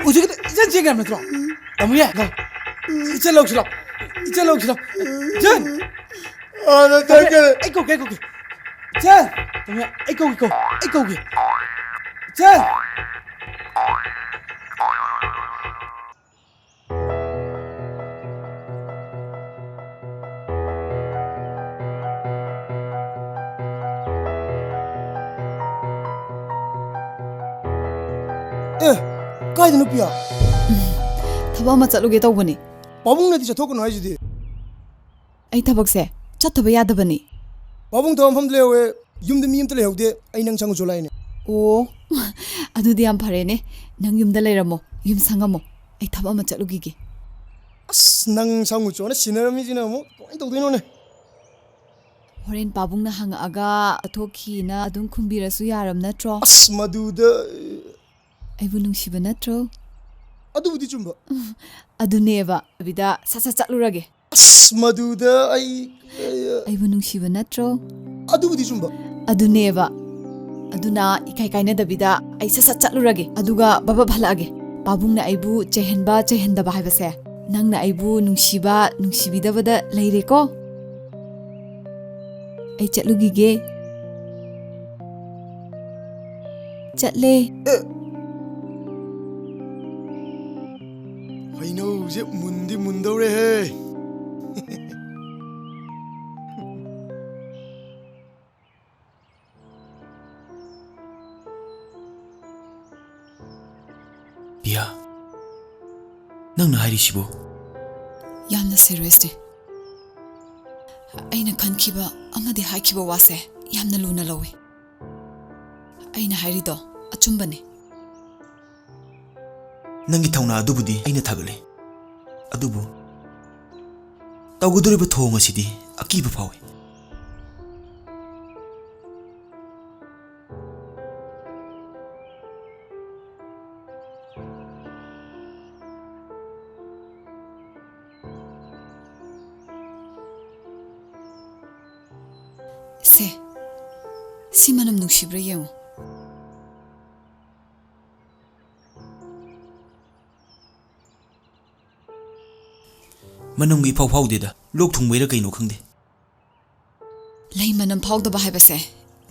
ꯍꯧꯖꯤꯛꯀꯤꯗꯣ ꯏꯆꯟ ꯆꯦꯟꯈ꯭ꯔꯕ ꯅꯠꯇ꯭ꯔꯣ? ꯇꯥꯃꯣ ꯌꯥꯏ, ꯂꯥꯎ꯫ ꯏꯆꯟ ꯂꯧꯁꯤ ꯂꯥꯎ꯫ ꯏꯆꯟ ꯂꯧꯁꯤ ꯂꯥꯎ꯫ ꯏꯆꯟ! ꯑꯥꯗ ꯇꯥꯃꯣ ꯌꯥꯏ, ꯆꯠꯈ꯭ꯔꯦ꯫ ꯑꯩ ꯀꯧꯒꯦ, ꯑꯩ ꯀꯧꯒꯦ꯫ ꯏꯆꯟ! ꯇꯥꯃꯣ ꯌꯥꯏ, ꯑꯩ ꯀꯧꯒꯦ, ꯀꯧ-, ꯑꯩ ꯀꯧꯒꯦ꯫ ꯏꯆꯟ! ꯑꯦ, ꯀꯥꯏꯗꯅꯣ ꯄꯤꯌꯥ? ꯊꯕꯛ ꯑꯃ ꯆꯠꯂꯨꯒꯦ ꯇꯧꯕꯅꯤ꯫ ꯄꯥꯕꯨꯡꯅꯗꯤ ꯆꯠꯊꯣꯛꯀꯅꯨ ꯍꯥꯏꯁꯤꯗꯤ꯫ ꯑꯩ ꯊꯕꯛꯁꯦ ꯆꯠꯇꯕ ꯌꯥꯗꯕꯅꯤ꯫ ꯄꯥꯕꯨꯡ ꯊꯕꯛ ꯃꯐꯝꯗ ꯂꯩꯍꯧꯋꯦ, ꯌꯨꯝꯗ ꯃꯤ ꯑꯝꯇ ꯂꯩꯍꯧꯗꯦ, ꯑꯩ ꯅꯪ ꯁꯪꯉꯨ ꯆꯣ ꯂꯥꯛꯏꯅꯦ꯫ ꯑꯣ, ꯑꯗꯨꯗꯤ ꯌꯥꯝ ꯐꯔꯦꯅꯦ, ꯅꯪ ꯌꯨꯝꯗ ꯂꯩꯔꯝꯃꯣ, ꯌꯨꯝ ꯁꯪꯉꯝꯃꯣ, ꯑꯩ ꯊꯕꯛ ꯑꯃ ꯆꯠꯂꯨꯈꯤꯒꯦ꯫ ꯑꯁ, ꯅꯪ ꯁꯪꯉꯨ ꯆꯣꯅ ꯁꯤꯟꯅꯔꯝꯃꯤꯁꯤꯅ ꯑꯃꯨꯛ ꯀꯃꯥꯏꯅ ꯇꯧꯗꯣꯏꯅꯣꯅꯦ? ꯍꯣꯔꯦꯟ ꯄꯥꯕꯨꯡꯅ ꯍꯪꯉꯛꯑꯒ ꯆꯠꯊꯣꯛꯈꯤꯅ ꯑꯗꯨꯝ ꯈꯨꯝꯕꯤꯔꯁꯨ ꯌꯥꯔꯝ ꯅꯠꯇ꯭ꯔꯣ? ꯑꯁ, ꯃꯗꯨꯗ ꯑꯩꯕꯨ ꯅꯨꯡꯁꯤꯕ ꯅꯠꯇ꯭ꯔꯣ? ꯑꯗꯨꯕꯨꯗꯤ ꯆꯨꯝꯕ꯫ ꯑꯗꯨꯅꯦꯕ, ꯕꯤꯗ ꯁꯠ ꯁꯠ ꯆꯠꯂꯨꯔꯒꯦ꯫ ꯑꯁ, ꯃꯗꯨꯗ ꯑꯩ, ꯑꯩ ꯑꯩꯕꯨ ꯅꯨꯡꯁꯤꯕ ꯅꯠꯇ꯭ꯔꯣ? ꯑꯗꯨꯕꯨꯗꯤ ꯆꯨꯝꯕ꯫ ꯑꯗꯨꯅꯦꯕ꯫ ꯑꯗꯨꯅ ꯏꯀꯥꯏ ꯀꯥꯏꯅꯗꯕꯤꯗ ꯑꯩ ꯁꯠ ꯁꯠ ꯆꯠꯂꯨꯔꯒꯦ, ꯑꯗꯨꯒ ꯕꯕ ꯍꯜꯂꯛꯑꯒꯦ꯫ ꯄꯥꯕꯨꯡꯅ ꯑꯩꯕꯨ ꯆꯩꯍꯟꯕ ꯆꯩꯍꯟꯗꯕ ꯍꯥꯏꯕꯁꯦ ꯅꯪꯅ ꯑꯩꯕꯨ ꯅꯨꯡꯁꯤꯕ ꯅꯨꯡꯁꯤꯕꯤꯗꯕꯗ ꯂꯩꯔꯦꯀꯣ꯫ ꯑꯩ ꯆꯠꯂꯨꯈꯤꯒꯦ꯫ ꯆꯠꯂꯦ꯫ ꯑꯦ! ꯍꯩꯅꯧꯁꯦ ꯃꯨꯟꯗꯤ ꯃꯨꯟꯗꯧꯔꯦꯍꯦ꯫ ꯄꯤꯌꯥ, ꯅꯪꯅ ꯍꯥꯏꯔꯤꯁꯤꯕꯨ? ꯌꯥꯝꯅ seriousꯅꯦ꯫ ꯑꯩꯅ ꯈꯟꯈꯤꯕ ꯑꯃꯗꯤ ꯍꯥꯏꯈꯤꯕ ꯋꯥꯁꯦ ꯌꯥꯝꯅ ꯂꯨꯅ ꯂꯧꯏ꯫ ꯑꯩꯅ ꯍꯥꯏꯔꯤꯗꯣ ꯑꯆꯨꯝꯕꯅꯦ꯫ ꯅꯪꯒꯤ ꯊꯧꯅꯥ ꯑꯗꯨꯕꯨꯗꯤ ꯑꯩꯅ ꯊꯥꯒꯠꯂꯤ, ꯑꯗꯨꯕꯨ ꯇꯧꯒꯗꯧꯔꯤꯕ ꯊꯧꯑꯣꯡ ꯑꯁꯤꯗꯤ ꯑꯀꯤꯕ ꯐꯥꯎꯏ꯫ ꯁꯦ, ꯁꯤ ꯃꯅꯝ ꯅꯨꯡꯁꯤꯕ꯭ꯔꯥ ꯌꯦꯡꯉꯨ꯫ ꯃꯅꯝꯒ ꯏꯐꯥꯎ ꯐꯥꯎꯗꯦꯗ꯫ ꯂꯣꯛ ꯊꯨꯡꯕꯩꯔꯥ ꯀꯩꯅꯣ ꯈꯪꯗꯦ꯫ ꯂꯩ ꯃꯅꯝ ꯐꯥꯎꯗꯕ ꯍꯥꯏꯕꯁꯦ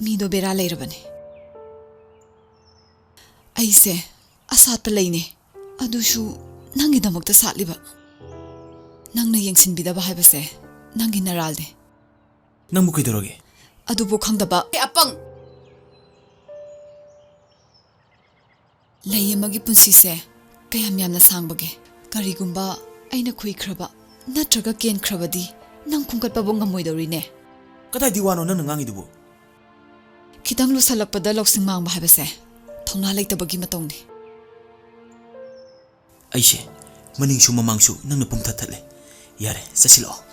ꯃꯤꯗꯣ ꯕꯦꯔꯥ ꯂꯩꯔꯕꯅꯦ꯫ ꯑꯩꯁꯦ ꯑꯁꯥꯠꯄ ꯂꯩꯅꯦ, ꯑꯗꯨꯁꯨ ꯅꯪꯒꯤꯗꯃꯛꯇ ꯁꯥꯠꯂꯤꯕ꯫ ꯅꯪꯅ ꯌꯦꯡꯁꯤꯟꯕꯤꯗꯕ ꯍꯥꯏꯕꯁꯦ ꯅꯪꯒꯤ ꯅꯔꯥꯜꯅꯦ꯫ ꯅꯪꯕꯨ ꯀꯩꯗꯧꯔꯒꯦ? ꯑꯗꯨꯕꯨ ꯈꯪꯗꯕ꯫ ꯑꯦ, ꯑꯄꯪ! ꯂꯩ ꯑꯃꯒꯤ ꯄꯨꯟꯁꯤꯁꯦ ꯀꯌꯥꯝ ꯌꯥꯝꯅ ꯁꯥꯡꯕꯒꯦ? ꯀꯔꯤꯒꯨꯝꯕ ꯑꯩꯅ ꯈꯨꯏꯈ꯭ꯔꯕ ꯅꯠꯇ꯭ꯔꯒ ꯀꯦꯟꯈ꯭ꯔꯕꯗꯤ ꯅꯪ ꯈꯣꯝꯒꯠꯄꯕꯨ ꯉꯝꯃꯣꯏꯗꯧꯔꯤꯅꯦ꯫ ꯀꯗꯥꯏꯗꯤ ꯋꯥꯅꯣ ꯅꯪꯅ ꯉꯥꯡꯉꯤꯗꯨꯕꯨ? ꯈꯤꯇꯪ ꯂꯨꯁꯜꯂꯛꯄꯗ ꯂꯧꯁꯤꯡ ꯃꯥꯡꯕ ꯍꯥꯏꯕꯁꯦ ꯊꯧꯅꯥ ꯂꯩꯇꯕꯒꯤ ꯃꯇꯧꯅꯤ꯫ ꯑꯩꯁꯦ ꯃꯅꯤꯡꯁꯨ ꯃꯃꯥꯡꯁꯨ ꯅꯪꯅ ꯄꯨꯝꯊꯠ ꯊꯠꯂꯦ꯫ ꯌꯥꯔꯦ, ꯆꯠꯁꯤꯜꯂꯛꯑꯣ꯫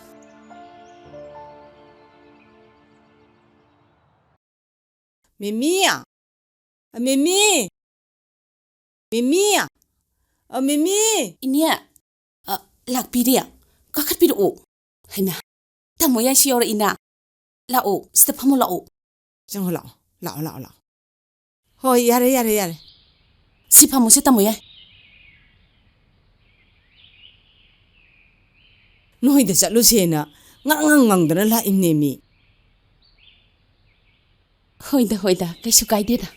ꯃꯤꯃꯤ! ꯑ, ꯃꯤꯃꯤ! ꯃꯤꯃꯤ! ꯑ, ꯃꯤꯃꯤ! ꯏꯅꯦ, ꯑ, ꯂꯥꯛꯄꯤꯔꯦ꯫ ꯀꯥꯈꯠꯄꯤꯔꯛꯑꯣ꯫ ꯍꯩꯃꯥ, ꯇꯥꯃꯣ ꯌꯥꯏꯁꯨ ꯌꯥꯎꯔꯛꯏꯅ꯫ ꯂꯥꯛꯑꯣ, ꯁꯤꯗ ꯐꯝꯃꯣ ꯂꯥꯛꯑꯣ꯫ ꯆꯪꯉꯣ ꯂꯥꯛꯑꯣ꯫ ꯂꯥꯛꯑꯣ, ꯂꯥꯛꯑꯣ, ꯂꯥꯛꯑꯣ꯫ ꯍꯣꯏ, ꯌꯥꯔꯦ, ꯌꯥꯔꯦ, ꯌꯥꯔꯦ꯫ ꯁꯤ ꯐꯝꯃꯣꯁꯦ, ꯇꯥꯃꯣ ꯌꯥꯏ꯫ ꯅꯣꯏꯗ ꯆꯠꯂꯨꯁꯦꯅ ꯉꯥꯡ ꯉꯥꯡ ꯉꯥꯡꯗꯅ ꯂꯥꯛꯏꯝꯅꯦꯃꯤ꯫ ꯍꯣꯏꯗ, ꯍꯣꯏꯗ, ꯀꯩꯁꯨ ꯀꯥꯏꯗꯦꯗ꯫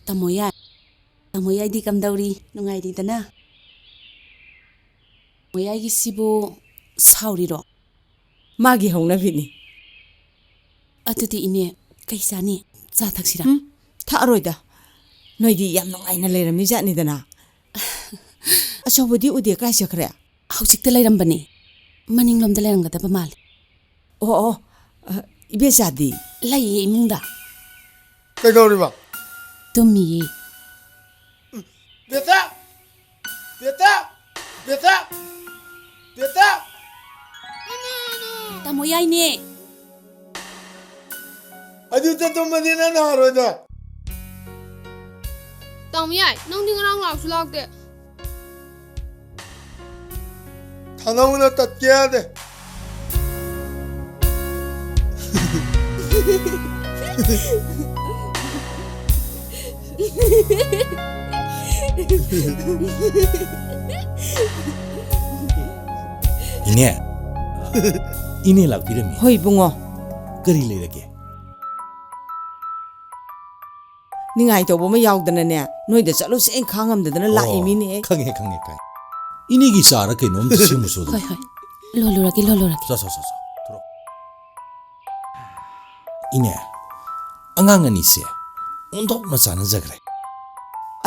ꯇꯥꯃꯣ ꯌꯥꯏ, ꯇꯥꯃꯣ ꯌꯥꯏꯗꯤ ꯀꯝꯗꯧꯔꯤ? ꯅꯨꯡꯉꯥꯏꯔꯤꯗꯅ? ꯇꯥꯃꯣ ꯌꯥꯏꯒꯤꯁꯤꯕꯨ ꯁꯥꯎꯔꯤꯔꯣ? ꯃꯥꯒꯤ ꯍꯧꯅꯕꯤꯅꯤ꯫ ꯑꯗꯨꯗꯤ ꯏꯅꯦ, ꯀꯩ ꯆꯥꯅꯤ? ꯆꯥ ꯊꯛꯁꯤꯔꯥ? ꯎꯝ, ꯊꯛꯑꯔꯣꯏꯗ꯫ ꯅꯣꯏꯗꯤ ꯌꯥꯝ ꯅꯨꯡꯉꯥꯏꯅ ꯂꯩꯔꯝꯃꯤ ꯖꯥꯠꯅꯤꯗꯅ꯫ ꯑꯆꯧꯕꯗꯤ ꯎꯗꯦ, ꯀꯥꯏ ꯆꯠꯈ꯭ꯔꯦ? ꯍꯧꯖꯤꯛꯇ ꯂꯩꯔꯝꯕꯅꯦ꯫ ꯃꯅꯤꯡꯂꯣꯝꯗ ꯂꯩꯔꯝꯒꯗꯕ ꯃꯥꯜꯂꯦ꯫ ꯑꯣ, ꯑꯣ, ꯑ, ꯏꯕꯦꯆꯥꯗꯤ? ꯂꯩꯌꯦ, ꯏꯃꯨꯡꯗ꯫ ꯀꯩꯗꯧꯔꯤꯕ? ꯇꯨꯝꯃꯤꯌꯦ꯫ ꯕꯦꯇꯥ! ꯕꯦꯇꯥ! ꯕꯦꯇꯥ! ꯕꯦꯇꯥ! ꯇꯥꯃꯣ ꯌꯥꯏꯅꯦ꯫ ꯑꯗꯨꯗ ꯇꯨꯝꯃꯗꯤ ꯅꯪ ꯅꯥꯔꯣꯏꯗ꯫ ꯇꯥꯃꯣ ꯌꯥꯏ, ꯅꯪꯗꯤ ꯉꯔꯥꯡ ꯂꯥꯛꯁꯨ ꯂꯥꯛꯇꯦ꯫ ꯊꯥꯅꯧꯅ ꯇꯠꯀꯦ ꯌꯥꯗꯦ꯫ ꯏꯅꯦ꯫ ꯏꯅꯦ ꯂꯥꯛꯄꯤꯔꯝꯃꯤ꯫ ꯍꯣꯏ, ꯏꯕꯨꯡꯉꯣ꯫ ꯀꯔꯤ ꯂꯩꯔꯒꯦ? ꯅꯤꯡꯉꯥꯏ ꯇꯧꯕ ꯑꯃ ꯌꯥꯎꯗꯅꯅꯦ, ꯅꯣꯏꯗ ꯆꯠꯂꯨꯁꯦꯅ ꯈꯥꯡꯉꯝꯗꯗꯅ ꯑꯣ, ꯂꯥꯛꯏꯃꯤꯅꯦ꯫ ꯈꯪꯉꯦ, ꯈꯪꯉꯦ, ꯈꯪꯉꯦ꯫ ꯏꯅꯦꯒꯤ ꯆꯥꯔ ꯀꯩꯅꯣꯝꯇ ꯁꯦꯝꯃꯨꯁꯣ ꯑꯗꯨꯝ꯫ ꯍꯣꯏ, ꯍꯣꯏ꯫ ꯂꯣꯜꯂꯨꯔꯒꯦ, ꯂꯣꯜꯂꯨꯔꯒꯦ꯫ ꯆꯣ, ꯆꯣ, ꯆꯣ, ꯆꯣ꯫ ꯊꯣꯔꯛꯑꯣ꯫ ꯏꯅꯦ, ꯑꯉꯥꯡ ꯑꯅꯤꯁꯦ ꯑꯣꯟꯊꯣꯛꯅ ꯆꯥꯟꯅꯖꯈ꯭ꯔꯦ꯫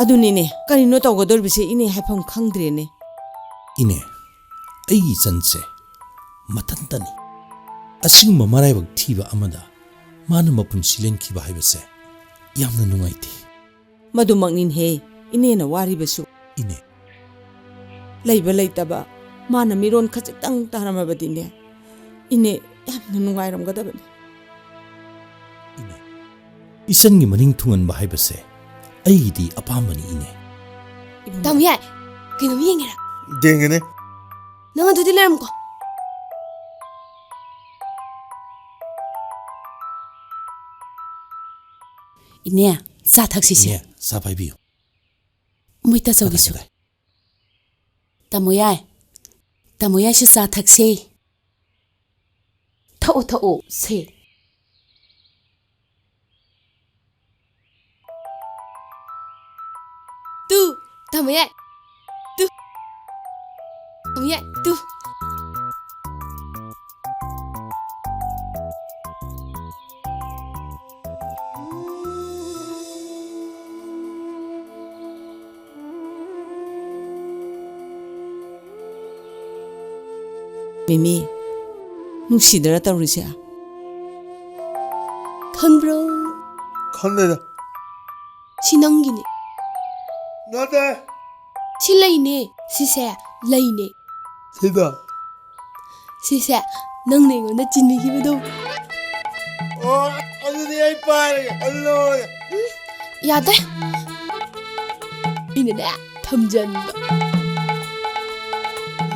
ꯑꯗꯨꯅꯤꯅꯦ, ꯀꯔꯤꯅꯣ ꯇꯧꯒꯗꯧꯔꯤꯕꯁꯦ ꯏꯅꯦ, ꯍꯥꯏꯐꯝ ꯈꯪꯗ꯭ꯔꯦꯅꯦ꯫ ꯏꯅꯦ, ꯑꯩꯒꯤ ꯏꯆꯟꯁꯦ ꯃꯊꯟꯇꯅꯤ꯫ ꯑꯁꯤꯒꯨꯝꯕ ꯃꯔꯥꯏꯕꯛ ꯊꯤꯕ ꯑꯃꯗ ꯃꯥꯅ ꯃꯄꯨꯟꯁꯤ ꯂꯦꯟꯈꯤꯕ ꯍꯥꯏꯕꯁꯦ ꯌꯥꯝꯅ ꯅꯨꯡꯉꯥꯏꯇꯦ꯫ ꯃꯗꯨꯃꯛꯅꯤꯅꯦꯍꯦ ꯏꯅꯦꯅ ꯋꯥꯔꯤꯕꯁꯨ꯫ ꯏꯅꯦ꯫ ꯂꯩꯕ ꯂꯩꯇꯕ ꯃꯥꯅ ꯃꯤꯔꯣꯟ ꯈꯖꯤꯛꯇꯪ ꯇꯥꯔꯝꯃꯕꯗꯤꯅꯦ, ꯏꯅꯦ ꯌꯥꯝꯅ ꯅꯨꯡꯉꯥꯏꯔꯝꯒꯗꯕꯅꯤ꯫ ꯏꯅꯦ꯫ ꯏꯆꯟꯒꯤ ꯃꯅꯤꯡ ꯊꯨꯡꯍꯟꯕ ꯍꯥꯏꯕꯁꯦ ꯑꯩꯒꯤꯗꯤ ꯑꯄꯥꯝꯕꯅꯤ, ꯏꯅꯦ꯫ ꯇꯥꯃꯣ ꯌꯥꯏ, ꯀꯩꯅꯣꯝ ꯌꯦꯡꯒꯦꯔꯥ? ꯌꯦꯡꯒꯅꯤ꯫ ꯅꯪ ꯑꯗꯨꯗꯤ ꯂꯩꯔꯝꯃꯨꯀꯣ꯫ ꯏꯅꯦ, ꯆꯥ ꯊꯛꯁꯤꯁꯦ꯫ ꯏꯅꯦ, ꯆꯥ ꯄꯥꯏꯕꯤꯌꯨ꯫ ꯃꯣꯏ ꯇꯥꯆꯧꯒꯤꯁꯨ꯫ ꯇꯥꯏ, ꯇꯥꯏ꯫ ꯇꯥꯃꯣ ꯌꯥꯏ, ꯇꯥꯃꯣ ꯌꯥꯏꯁꯨ ꯆꯥ ꯊꯛꯁꯦ꯫ ꯊꯛꯑꯣ, ꯊꯛꯑꯣ, ꯁꯦ꯫ ꯇꯨ, ꯇꯥꯃꯣ ꯌꯥꯏ꯫ ꯇꯨ꯫ ꯇꯥꯃꯣ ꯌꯥꯏ, ꯇꯨ꯫ ꯃꯤꯃꯤ, ꯅꯨꯡꯁꯤꯗꯔ ꯇꯧꯔꯤꯁꯦ? ꯈꯪꯕ꯭ꯔꯣ? ꯈꯪꯗꯦꯗ꯫ ꯁꯤ ꯅꯪꯒꯤꯅꯦ꯫ ꯅꯠꯇꯦ꯫ ꯁꯤ ꯂꯩꯅꯦ꯫ ꯁꯤꯁꯦ ꯂꯩꯅꯦ꯫ ꯁꯤꯗ? ꯁꯤꯁꯦ ꯅꯪꯅ ꯑꯩꯉꯣꯟꯗ ꯆꯤꯟꯕꯤꯈꯤꯕꯗꯣ꯫ ꯑꯣ, ꯑꯗꯨꯗꯤ ꯑꯩ ꯄꯥꯏꯔꯒꯦ, ꯑꯗꯨ ꯂꯧꯔꯒꯦ꯫ ꯎꯝ, ꯌꯥꯗꯦ꯫ ꯑꯩꯅꯅꯦ, ꯊꯝꯖꯟꯕ꯫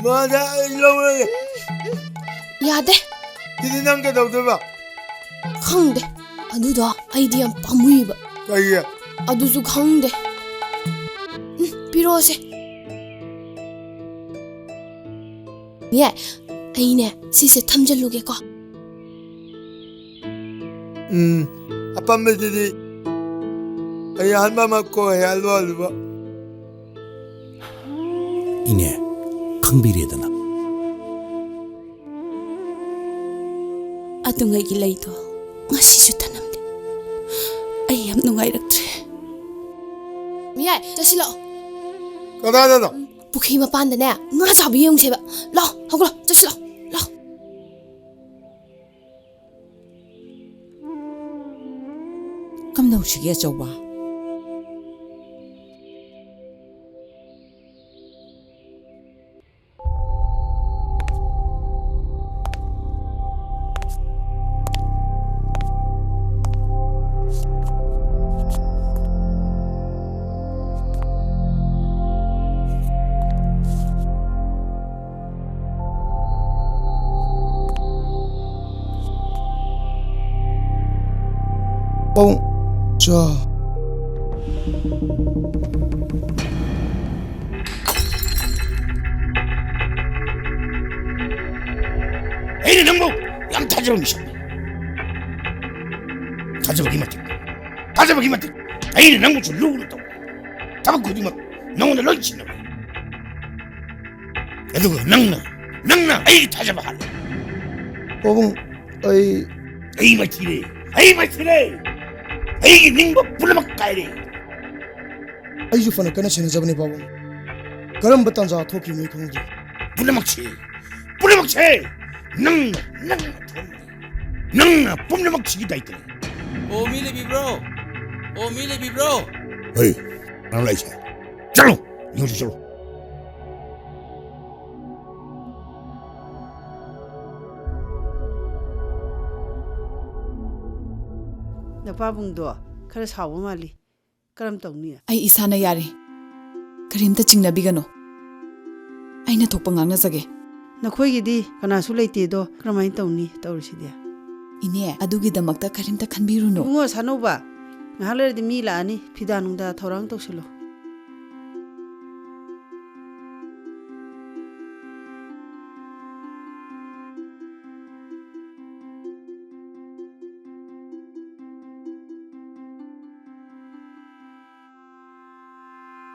ꯃꯥꯗ ꯑꯩ ꯂꯧꯔꯒꯦ꯫ ꯌꯥꯗꯦ꯫ ꯁꯤꯗꯤ ꯅꯪ ꯀꯩꯗꯧꯗꯣꯏꯕ? ꯈꯪꯗꯦ꯫ ꯑꯗꯨꯗꯣ ꯑꯩꯗꯤ ꯌꯥꯝ ꯄꯥꯝꯃꯨꯏꯕ꯫ ꯀꯩꯒꯤ? ꯑꯗꯨꯁꯨ ꯈꯪꯗꯦ꯫ ꯎꯝ, ꯄꯤꯔꯛꯑꯣꯁꯦ꯫ ꯌꯥꯏ, ꯑꯩꯅꯦ, ꯁꯤꯁꯦ ꯊꯝꯖꯜꯂꯨꯒꯦꯀꯣ꯫ ꯎꯝ, ꯑꯄꯥꯝꯕꯗꯨꯗꯤ ꯑꯩ ꯑꯍꯟꯕ ꯑꯃ ꯀꯣꯏ ꯍꯜꯂꯨ ꯍꯜꯂꯨꯕ꯫ ꯏꯅꯦ, ꯈꯪꯕꯤꯔꯦꯗꯅ꯫ ꯑꯗꯨꯉꯩꯒꯤ ꯂꯩꯗꯣ ꯉꯁꯤꯁꯨ ꯊꯅꯝꯗꯦ꯫ ꯑꯩ ꯌꯥꯝ ꯅꯨꯡꯉꯥꯏꯔꯛꯇ꯭ꯔꯦ꯫ ꯃꯤꯌꯥꯏ, ꯆꯠꯁꯤꯜꯂꯛꯑꯣ꯫ ꯀꯗꯥꯏꯗꯅꯣ? ꯄꯨꯈ꯭ꯔꯤ ꯃꯄꯥꯟꯗꯅꯦ, ꯉꯥ ꯆꯥꯕ ꯌꯦꯡꯉꯨꯁꯦꯕ꯫ ꯂꯥꯛꯑꯣ, ꯍꯧꯒꯠꯂꯣ, ꯆꯠꯁꯤꯜꯂꯛꯑꯣ, ꯂꯥꯛꯑꯣ꯫ ꯀꯝꯗꯧꯁꯤꯒꯦ, ꯑꯆꯧꯕ? ꯄꯥꯕꯨꯡ꯫ ꯆꯥ꯫ ꯑꯩꯅ ꯅꯪꯕꯨ ꯌꯥꯝ ꯊꯥꯖꯕ ꯃꯤꯁꯛꯅꯤ꯫ ꯊꯥꯖꯕꯒꯤ ꯃꯇꯤꯛ, ꯊꯥꯖꯕꯒꯤ ꯃꯇꯤꯛ꯫ ꯑꯩꯅ ꯅꯪꯕꯨꯁꯨ ꯂꯨꯅ ꯇꯧꯏ꯫ ꯊꯕꯛ ꯈꯨꯗꯤꯡꯃꯛ ꯅꯉꯣꯟꯗ ꯂꯣꯏ ꯁꯤꯟꯅꯕ꯫ ꯑꯗꯨꯒ ꯅꯪꯅ, ꯅꯪꯅ ꯑꯩꯒꯤ ꯊꯥꯖꯕ ꯍꯥꯠꯂꯦ꯫ ꯄꯥꯕꯨꯡ, ꯑꯩ ꯑꯩ ꯃꯥꯏꯊꯤꯔꯦ, ꯑꯩ ꯃꯥꯏꯊꯤꯔꯦ꯫ ꯑꯩꯒꯤ ꯅꯤꯡꯕ ꯄꯨꯝꯅꯃꯛ ꯀꯥꯏꯔꯦ꯫ ꯑꯩꯁꯨ ꯐꯅ ꯀꯟꯅ ꯁꯦꯟꯅꯖꯕꯅꯤ ꯄꯥꯕꯨꯡ꯫ ꯀꯔꯝꯕ ꯇꯥꯟꯖꯥ ꯊꯣꯛꯈꯤꯕꯅꯣ ꯈꯪꯍꯧꯗꯦ꯫ ꯄꯨꯝꯅꯃꯛꯁꯦ ꯄꯨꯝꯅꯃꯛꯁꯦ ꯅꯪꯅ, ꯅꯪꯅ ꯊꯣꯛꯍꯟꯕꯅꯤ꯫ ꯅꯪꯅ ꯄꯨꯝꯅꯃꯛ ꯁꯤꯒꯤ ꯗꯥꯏꯇꯅꯤ꯫ ꯑꯣ, ꯃꯤ ꯂꯩꯕꯤꯕ꯭ꯔꯣ? ꯑꯣ, ꯃꯤ ꯂꯩꯕꯤꯕ꯭ꯔꯣ? ꯍꯩ, ꯀꯅꯥ ꯂꯥꯛꯏꯁꯦ? ꯆꯠꯂꯣ! ꯅꯪꯁꯨ ꯆꯠꯂꯣ꯫ ꯅꯄꯥꯕꯨꯡꯗꯣ ꯈꯔ ꯁꯥꯎꯕ ꯃꯥꯜꯂꯤ꯫ ꯀꯔꯝ ꯇꯧꯅꯤ? ꯑꯩ ꯏꯁꯥꯅ ꯌꯥꯔꯤ꯫ ꯀꯔꯤꯝꯇ ꯆꯤꯡꯅꯕꯤꯒꯅꯨ꯫ ꯑꯩꯅ ꯊꯣꯛꯄ ꯉꯥꯡꯅꯖꯒꯦ꯫ ꯅꯈꯣꯏꯒꯤꯗꯤ ꯀꯅꯥꯁꯨ ꯂꯩꯇꯦꯗꯣ, ꯀꯔꯝꯍꯥꯏꯅ ꯇꯧꯅꯤ ꯇꯧꯔꯤꯁꯤꯗꯤ? ꯏꯅꯦ, ꯑꯗꯨꯒꯤꯗꯃꯛꯇ ꯀꯔꯤꯝꯇ ꯈꯟꯕꯤꯔꯨꯅꯨ꯫ ꯏꯕꯨꯡꯉꯣ ꯁꯥꯅꯧꯕ, ꯉꯥꯏꯍꯥꯛ ꯂꯩꯔꯗꯤ ꯃꯤ ꯂꯥꯛꯑꯅꯤ, ꯐꯤꯗꯥ ꯅꯨꯡꯗꯥ ꯊꯧꯔꯥꯡ ꯇꯧꯁꯤꯜꯂꯨ꯫